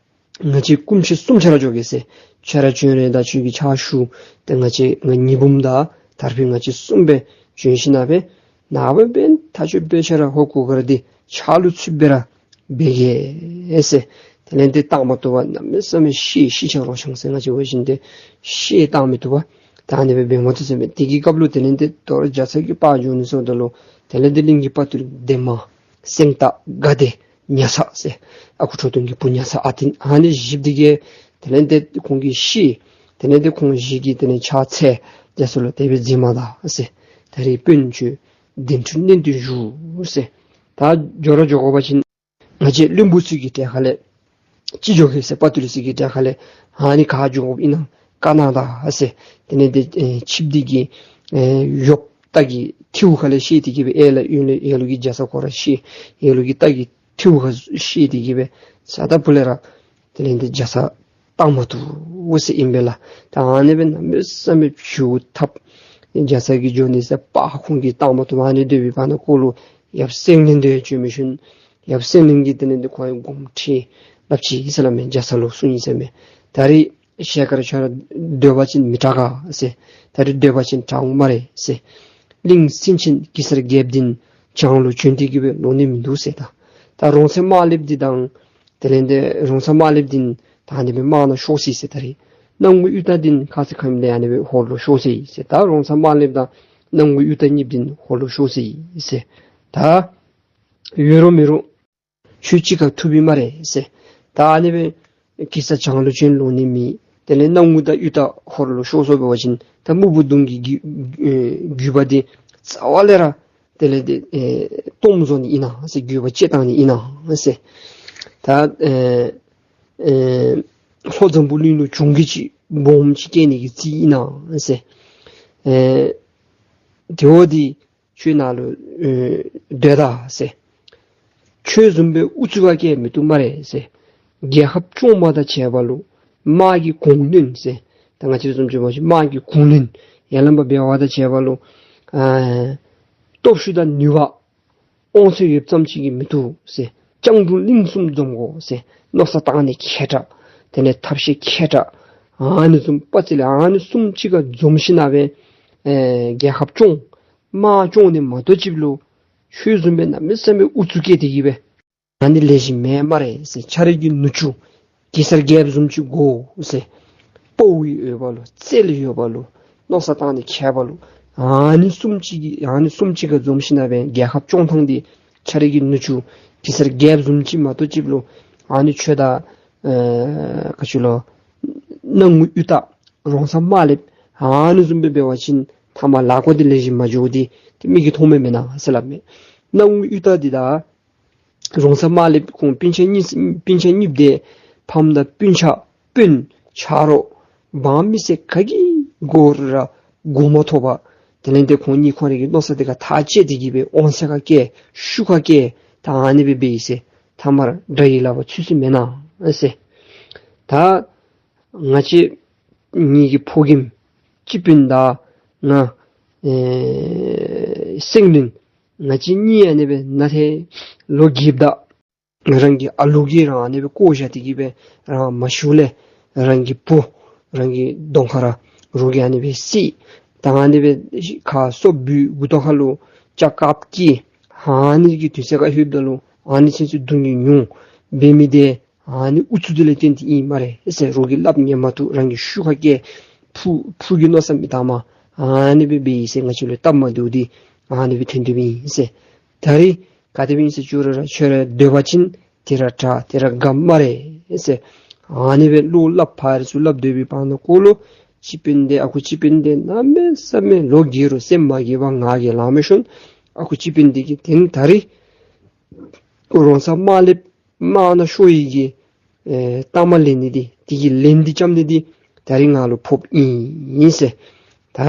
ང་བཅས་སྐུ་མཆེད་གསུམ་ཆ་ར་འགྱོ་གེ་ཟེར། ཁྱོད་ར་བྱོན་རན་ད་ཁྱོད་ཀྱི་ཕྱག་ཞུ། ཏེ་ང་བཅས་ང་ཉི་འབུམ་དང་དར་འཕེན་ང་བཅས་གསུམ་སྦེ་བྱོན་ཞིནམ་སྦེ་ནངས་པ་འབདན་ད་ཁྱོད་དཔེ་ཆ་ར་ཧོར་གུར་དཀར་འདི་ཕྱག་ལུ་ཚུདཔ་སྦེ་ར་འབད་གེ་ཟེར། དེ་ལས་ཏེ་བཏང་མ་བཏུབ་པར་གནམ་མེད་ས་མེད་ཤེད་ཤེད་ཆག་རོ་ཤང་ཟེར། ང་བཅས་འབད་བ་ཅིན་ཏེ་ཤེད་བཏང་མི་བཏུབ་པར་ད་ཨ་ནི་སྦེ་འབད་མ་བཏུབ་ཟེར་མས། དེ་གི་སྐབས་ལུ་དེ་ལས་ཏེ་དོ་རུང་རྒྱ་ཚ་གིས་ཕར་འགྱོ་ནི་སོངམ་ད་ལུ་དེ་ལས་ཏེ་གླིང་གི་དཔའ་ཐུལ་འདན་མ་སེང་སྟག་དགའ་བདེ་ཉ་ཚ་ཟེར་ཨ་ཁུ་ཁྲོ་ཐུང་གི་བུ་ཉ་ཚ་ཨ་ཏི་ཨ་ནི་བཞིཔོ་འདི་གིས་དེ་ལས་ཏེ་ཁོང་གི་ཤེད་དེ་ལས་ཏེ་ཁོང་བཞི་གི་དེ་ལས་ཕྱག་འཚལ། རྒྱ་ཚ་ལུ་དེ་སྦེ་མཛད་མ་ད་ཟེར། ད་རིས་དཔོན་ཁྱོད་གདན་འདྲེན་ཏེ་བཞུགས་ཟེར། ད་འགྱོ་ར་འགྱོ་དགོ་པ་ཅིན་ང་བཅས་བློན་པོ་ཚུ་གི་གྲལ་ཁ་ལས་ཅིག་འགྱོ་གེ་ཟེར། དཔའ་ཐུལ་ཚུ་གི་གྲལ་ཁ་ལས་ཨ་ནི་ག་འགྱོ་དགོཔ་ཨིན་ན་བཀའ་གནང་ད་ཟེར། དེ་ལས་ཏེ་ཨེ་ཆིབས་འདི་གི་ཨེ་གཡོགཔ་རྟ་གི་ཐིའུ་ཁ་ལས་བཤེད་དེ་གི་སྦེ་ཨེ་ལ་ཡོད་ལས་ཡ་ལུ་གི་རྒྱ་ཚ་ཁོ་ར་བཤེད། ཡ་ལུ་གི་རྟ་གི་ཐིའུ་ཁ་བཤེད་དེ་གི་སྦེ་རྩ་དང་ཕུ་ལས་ར་དེ་ལས་ཏེ་རྒྱ་ཚ་བཏང་མ་བཏུབ་ཟེར་ཨིན་པས་ལགས། ད་ཨ་ནི་སྦེ་གནམ་མེད་ས་མེད་བྱུག་ཐབ་རྒྱ་ཚ་གིས་འགྱོ་ནི་ཟེར་པ་ཁོང་གིས་བཏང་མ་བཏུབ། ཨ་ནི་སྡོད་པའི་བར་ན་ཁོ་ལུ་ཡབ་སེང་བློན་འདི་བྱོན་མི་ཤུལ་ཡབ་སེང་བློན་གྱིས་དེ་ལས་ཏེ་ཁོང་ལུ་དགོངསམ་ཁྲེལ་སླབ་ཅི་ཟེར་སླབ་མས། རྒྱ་ཚ་ལུ་གསུངས་ཡི་ཟེར་མས། ད་རིས་ཞལ་དཀར་ཁྱོད་ར་སྡོད་པ་ཅིན་མི་དྲག་ག་ཟེར། ད་རིས་སྡོད་པ་ཅིན་དྲག་འོང་སྨ་རེ་ཟེར། གླིང་སེང་ཆེན་གེ་སར་རྒྱལཔོ་འདི་བྱང་ལུ་བྱོན་ཏེ་གི་སྦེ་ལོང་ནི་མིན་འདུག་ཟེར། ད་ད་རོང་ཚ་དམར་ལེབ་འདི་དང་དེ་ལས་ཏེ་རོང་ཚ་དམར་ལེབ་འདི་ད་ཨ་ནི་སྦེ་དམག་ནང་ཤོར་སོ་ཡི་ཟེར། ད་རིས་སྣང་ངུ་གཡུ་སྟག་འདི་ཁ་ཙ་ཁ་ཉིནམ་ལས་ཨ་ནི་སྦེ་ཧོར་ལུ་ཤོར་སོ་ཡི་ཟེར། ད་རོང་ཚ་དམར་ལེབ་དང་སྣང་ངུ་གཡུ་སྟག་གཉིསཔོ་འདི་ཧོར་ལུ་ཤོར་སོ་ཡི་ཟེར། ད་ཡོད་རུང་མེད་རུང་ཁྱོད་གཅིག་ཁར་ཐུགཔ་ཨིན་སྨ་རེ་ཟེར། ད་ཨ་ནི་སྦེ་གེ་སར་བྱང་ལུ་བྱོན་ལོང་ནི་མེད། དེ་ལས་སྣང་ངུ་དང་གཡུ་སྟག་ཧོར་ལུ་ཤོར་སོ་བ་ཅིན་ད་སྨུག་པོ་གདོང་གི་རྒྱུ་ཨེ་རྒྱུད་པ་འདི་རྩ་བ་ལས་ར་དེ་ལས་ཏེ་ཨེ་སྟོངམ་བཟོ་ནི་ཨིན་ན་ཟེར། རྒྱུད་པ་བཅད་བཏང་ནི་ཨིན་ན་ཟེར། ད་ཨེ་ཨེ་ལྷོ་འཛམ་བུ་གླིང་ལུ་གྱོང་གུད་ཅིག་སྦོམ་ཅིག་བཀལ་ནི་གི་རྩིས་ཨིན་ན་ཟེར། ཨེ་དེ་འོ་འདི་ཁྱོད་ནཱ་ལུ་ཨེ་སྡོད་ད་ཟེར། ཁྱོད་བཟུམ་སྦེ་ཨུ་ཚུགས་ཁར་བཀལ་མི་བཏུབ་སྨ་རེ་ཟེར། རྒྱལ་ཁབ་སྐྱོང་མི་དང་བཅས་པ་ལུ་དམག་གི་གུང་བློན་ཟེར། ད་ང་བཅས་བཟུམ་ཅིག་འབད་བ་ཅིན་དམག་གི་གུང་བློན་ཡར་ལམ་པ་འབད་བ་དང་བཅས་པ་ལུ་ཨ་སྟོབས་ཤུགས་དང་ནུས་པ་དབང་ཚད་ཡོདཔ་ཙམ་ཅིག་གིས་མི་བཏུབ་ཟེར། སྤྱང་གྲུང་གླིང་གསུམ་འཛོམས་དགོ་ཟེར། མནོ་བསམ་བཏང་ནི་མཁས་དྲགས། དེ་ལས་ཐབས་ཤེས་མཁས་དྲགས། ཨ་ནི་བཟུམ་དཔའ་རྩལ་ཨ་ནི་གསུམ་གཅིག་ཁར་འཛོམས་ཞིནམ་སྦེ་ཨེ་རྒྱལ་ཁབ་སྐྱོང་དམག་སྐྱོང་ནི་མ་གཏོགས་ཅིག་ལུ་ཁྱོད་བཟུམ་སྦེ་གནམ་མེད་ས་མེད་ཨུ་ཚུགས་བཀལ་ཏེ་གི་སྦེ་ཨ་ནི་ལེགས་ཤོམ་མེད་སྨ་རེ་ཟེར། ཁྱོད་རའི་གི་ནུ་གཅུང་གེ་སར་རྒྱལཔོ་བཟུམ་ཅིག་དགོ་ཟེར། དཔའ་བོ་ཡོད་པ་ལུ་རྩལ་ཡོད་པ་ལུ་མནོ་བསམ་བཏང་ནི་མཁས་པ་ལུ་ཨ་ནི་གསུམ་གཅིག་གིས་ཨ་ནི་གསུམ་གཅིག་ཁར་འཛོམས་ཞིནམ་སྦེ་རྒྱལ་ཁབ་སྐྱོང་ཐངས་འདི་ཁྱོད་རའི་གི་ནུ་གཅུང་གེ་སར་རྒྱལཔོ་བཟུམ་ཅིག་མ་གཏོགས་ཅིག་ལུ་ཨ་ནི་ཁྱོད་དང་ཨེ་ག་ཅི་ལོ་སྣང་ངུ་གཡུ་སྟག་རོང་ཚ་དམར་ལེབ་ཨ་ནི་བཟུམ་སྦེ་འབད་བ་ཅིན་ཐ་མ་ལཱ་འགོ་འདི་ལེགས་ཤོམ་མ་འགྱོཝ་འདི་ཏེ་མིག་གིས་མཐོང་མི་མེན་ན་ཟེར་སླབ་མས། སྣང་ངུ་གཡུ་སྟག་འདི་དང་རོང་ཚ་དམར་ལེབ་ཁོང་སྤུན་ཆ་གཉིས་སྤུན་ཆ་གཉིསཔོ་འདི་ཕམ་དང་སྤུན་ཆ་དཔོན་ཆ་རོགས་འབངས་མི་སེར་ག་གི་སྒོ་ར་མགོ་མ་ཐོགས་པར་དེ་ལས་ཏེ་ཁོང་གཉིས་ཁོང་རའི་གི་མནོ་བསམ་འདི་ཁར་ཐག་བཅད་དེ་གི་སྦེ་དབང་ཚད་ཁར་བཀལ་ཤུགས་ཁར་བཀལ་ད་ཨ་ནི་སྦེ་འབད་ཡི་ཟེར། ཐ་མར་དགྲ་ཡི་ལག་པར་ཚུད་ཚུད་མེན་ན་ཟེར། ད་ང་བཅས་གཉིས་ཀྱི་ཕོ་རྒནམ་སྤྱི་དཔོན་དང་ང་ཨེ་སེང་བློན་ ང་བཅས་གཉིས་ཨ་ནི་སྦེ་ན་ཐེ་ལོ་རྒསཔ་ད་རང་གི་ཨ་ལུ་གིས་རང་ཨ་ནི་སྦེ་བཀོ་བཞག་སྟེ་གི་སྦེ་རང་མ་ཤི་ལས་རང་གི་བུ་རང་གི་གདོང་ཁ་ར་རོགས་ཀྱིས་ཨ་ནི་སྦེ་བསད། ད་ཨ་ནི་སྦེ་ཁ་སོ་བུད་མགུ་ཏོ་ཁ་ལུ་ལྕགས་དཀརཔོ་བཀལ། ཨ་ནི་གི་དུས་ཚོད་ཁར་ལྷོདཔ་ད་ལུ་ཨ་ནི་ཚུན་ཚོད་སྡུག་བསྔལ་མྱོང་འབད་མི་དེ་ཨ་ནི་ཨུ་ཚུགས་དེ་ལས་བརྟེན་ཏེ་ཨིན་སྨ་རེ་ཟེར། རོགས་ཀྱིས་སླབ་ཉན་མ་བཏུབ། རང་གི་ཤུགས་ཁར་བཀལ། ཕུ་ཕུ་གི་མནོ་བསམ་མི་བཏང་མ། ཨ་ནི་སྦེ་འབད་ཡི་ཟེར། ང་བཅས་ལུ་སྟབས་མ་བདེཝ་འདི་ཨ་ནི་སྦེ་ཐོན་ཏེ་འབད་ཡི་ཟེར། ད་རིས་ག་དེ་སྦེ་ཨིན་ཟེར་ཅི་རུང་ར་ཁྱོད་ར་སྡོད་པ་ཅིན་དེ་ར་དྲག་དེ་ར་དགའ་སྨ་རེ་ཟེར། ཨ་ནི་སྦེ་བློ་སླབ་ཕར་ཚུར་སླབ་སྡོད་པའི་བར་ན་ཀོ་ལུ་སྤྱི་དཔོན་འདི་ཨ་ཁུ་སྤྱི་དཔོན་འདི་གནམ་མེད་ས་མེད་ལོ་རྒས་རུང་སེམས་མ་རྒས་པར་ངང་གིས་ལང་མི་ཤུལ་ཨ་ཁུ་སྤྱི་དཔོན་འདི་གིས་དེ་ནི་ད་རིས་རོང་ཚ་དམར་ལེབ་དམག་ནང་ཤོར་ཡི་གི་ཨེ་རྟགས་མ་ལེན་ནི་འདི་དེ་གི་ལན་འདི་རྐྱབ་ནི་འདི་ད་རིས་ང་ལུ་ཕོགཔ་ཨིན་ཟེར། ད་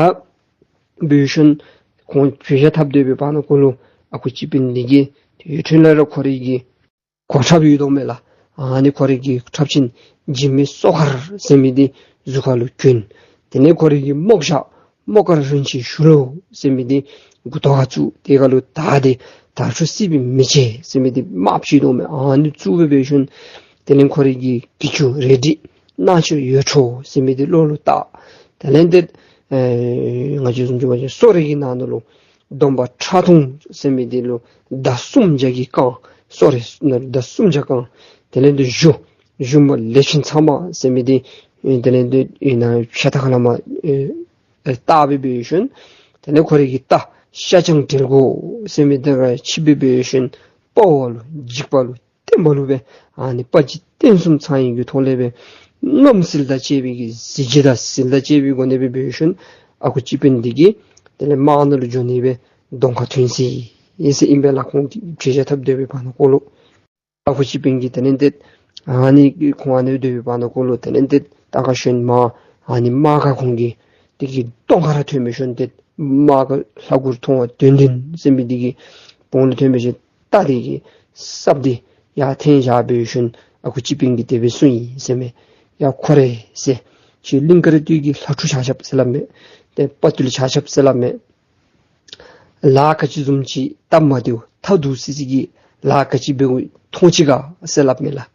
འབད་ཤུལ་ཁོང་བྱོག་བཞག་འཐབ་སྡོད་པའི་བར་ན་ཀོ་ལུ་ཨ་ཁུ་སྤྱི་དཔོན་འདི་གིས་དེ་འཕྲོ་ལས་ར་ཁོ་རའི་གི་གོ་ཁྲབ་ཡོད་དོ་མས་ལགས། ཨ་ནི་ཁོ་རའི་གི་ཁྲབ་ཆེན་འཇིགས་མེད་སོ་དཀར་ཟེར་མི་འདི་གཟུགས་ཁ་ལུ་གྱོན། དེ་ལས་ཁོ་རའི་གི་རྨོག་ཞྭ་རྨོག་དཀར་རིན་ཆེན་ཞུ་ལོ་ཟེར་མི་འདི་མགུ་ཏོ་ཁར་བཙུགས། དེ་ཁ་ལུ་དར་འདི་དར་ཕྱུག་སྲིད་པའི་མེ་ལྕེ་ཟེར་མི་འདི་དམརཔོ་ཅིག་ཡོད་དོ་མས། ཨ་ནི་བཙུགས་སྦེ་འབད་ཤུལ་དེ་ལས་ཁོ་རའི་གི་གྱི་ཅུང་རལ་གྲི་རྣ་ཆུ་ཡོལ་ཁྲོ་ཟེར་མི་འདི་གློ་ལུ་བཏགས། དེ་ལས་འདི་ཨེ་ང་བཅས་བཟུམ་ཅིག་འབད་བ་ཅིན་སོ་རེ་གི་ནང་ན་ལུ་སྡོམ་པ་ཁྲག་འཐུང་ཟེར་མི་འདི་ལུ་མདའ་སུམ་བརྒྱ་གིས་བཀང་། སོ་རེ་ནང་ལུ་མདའ་སུམ་བརྒྱ་བཀང་། དེ་ལས་འདི་གཞུ་གཞུ་མ་ལེགས་ཤིང་ཚ་མ་ཟེར་མི་འདི་ཨེ་དེ་ལས་འདི་ཨེ་ནཱ་ཤ་ཐག་ཁ་ལས་མར་ཨེ་ཨེ་བཏགས་སྦེ་འབད་ཤུལ་དེ་ལས་ཁོ་རའི་གི་རྟ་ཤ་ཆང་དྲེལ་མགོ་ཟེར་མི་འདི་ར་འཁྱིད་སྦེ་འབད་ཤུལ་དཔའ་བོ་ལུ་འཇིགས་པ་ལུ་བརྟན་པ་ལུ་སྦེ་ཨ་ནི་དཔའ་བརྟུལ་རྟེན་གསུམ་ཚང་ཡི་གི་ཐོག་ལས་སྦེ་རྔམ་ཟིལ་དང་བཅས་པའི་གི་གཟི་བརྗིད་དང་ཟིལ་དང་བཅས་པའི་སྒོ་ནས་སྦེ་འབད་ཤུལ་ཨ་ཁུ་སྤྱི་དཔོན་འདི་གིས་དེ་ལས་དམག་ནང་ལུ་འགྱོ་ནི་སྦེ་གདོང་ཁར་ཐོན་ཅི་ཟེར་ཨིན་པས་ལགས། ཁོང་གིས་བྱོག་བཞག་འཐབ་སྡོད་པའི་བར་ན་ཀོ་ལུ་ཨ་ཁུ་སྤྱི་དཔོན་གྱིས་དེ་ལས་འདི་ཨ་ནི་ཁོང་ཨ་ནི་སྡོད་པའི་བར་ན་ཀོ་ལུ་དེ་ལས་འདི་རྟ་ཁར་ཞོན་མར་ཨ་ནི་དམག་སྒར་ཁོང་གི་དེ་གི་གདོང་ཁར་ཐོན་འབད་ཤུལ་འདི་དམག་སྒར་ལྷ་གུར་མཐོང་བ་དོན་ལྡན་ཟེར་མི་འདི་གི་དཔུང་ལུ་ཐོན་འབད་ཤུལ་རྟ་འདི་གི་སྲབ་འདི་ཡར་འཐེན་བཞག་འབད་ཤུལ་ཨ་ཁུ་སྤྱི་དཔོན་གྱིས་དེ་སྦེ་གསུངས་ཡི་ཟེར་མས། ཡ་ཁོ་རེ་ཟེར། ཁྱོད་གླིང་དཀར་སྟོད་ཀྱི་ལྷ་ཕྲུག་ཆ་ཁྱབ་ཟེར་སླབ་མས། ཏེ་དཔའ་བརྟུལ་ཆ་ཁྱབ་ཟེར་སླབ་མས། ལཱ་ག་ཅི་བཟུམ་ཅིག་སྟབས་མ་བདེཝ་ཐབས་སྡུག་སི་སི་གི་ལཱ་ག་ཅི་འབད་དགོ་མཐོང་ཅི་ག་ཟེར་སླབ་མས་ལགས།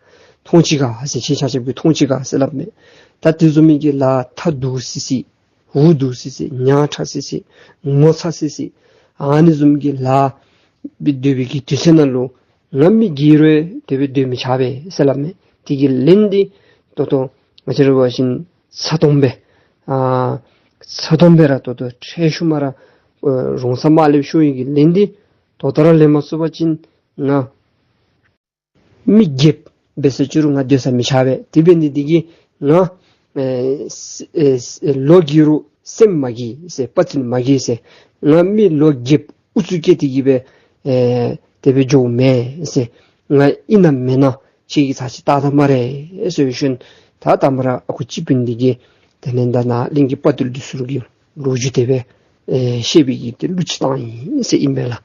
མཐོང་ཅི་ག་ཟེར། ཁྱེད་ཆ་ཁྱབ་ཀྱིས་མཐོང་ཅི་ག་ཟེར་སླབ་མས། ད་དེ་བཟུམ་མའི་གི་ལཱ་ཐབས་སྡུག་སི་སི་འུ་སྡུག་སི་སི་ཉག་ཕྲ་སི་སི་ངོ་ཚ་སི་སི་ཨ་ནི་བཟུམ་གྱི་ལཱ་འབད་སྡོད་པའི་གི་དུས་ཚོད་ནང་ལུ་ང་མི་རྒས་རུང་དེ་སྦེ་སྡོད་མི་བྱ་བས་ཟེར་སླབ་མས། དེ་གི་ལན་འདི་ད་ལྟོ་ང་བཅས་ར་འབད་བ་ཅིན་ཚ་ཏོམ་སྦེ་ཨ་ཚ་ཏོམ་སྦེ་ར་ད་ལྟོ་ཁྲེལ་ཤུམ་ར་ཨ་རོང་ཚ་དམར་ལེབ་ཤོར་ཡི་གི་ལན་འདི་ད་ལྟོ་ར་ལེན་མ་ཚུགས་པ་ཅིན་ང་མི་རྒསཔ་འབད་ཟེར་ཅི་རུང་ང་སྡོད་ས་མི་བྱ་བས། དེ་འབད་ནི་འདི་གིས་ང་ཨེ་ཨེ་ལོ་རྒས་རུང་སེམས་མ་རྒས་ཟེར། དཔའ་རྟུལ་མ་རྒས་ཟེར། ང་མི་ལོ་རྒསཔ་ཨུ་ཚུགས་བསྐྱེད་དེ་གི་སྦེ་ཨེ་དེ་སྦེ་འགྱོཝ་མེན་ཟེར། ང་ཨིན་ན་མེན་ན་ཁྱེད་ཀྱིས་ཚར་ཅིག་བལྟ་ད་སྨ་རེ་ཟེར་ཞུ་ནི། ད་ད་མ་ར་ཨ་ཁུ་སྤྱི་དཔོན་འདི་གིས་དེ་ལས་ད་ནཱ་གླིང་གི་དཔའ་བརྟུལ་འདི་ཚུ་གི་ལོ་རྒྱུས་དེ་སྦེ་ཨེ་བཤད་པའི་གི་དེ་གླུ་ཅིག་བཏང་ཡི་ཟེར་ཨིན་པས་ལགས།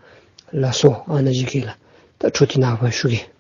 ལགས་སོ། ཨ་ནཱ་བཞག་གེ་ལགས། ད་འཕྲོ་འདི་ནངས་པ་ཞུ་གེ།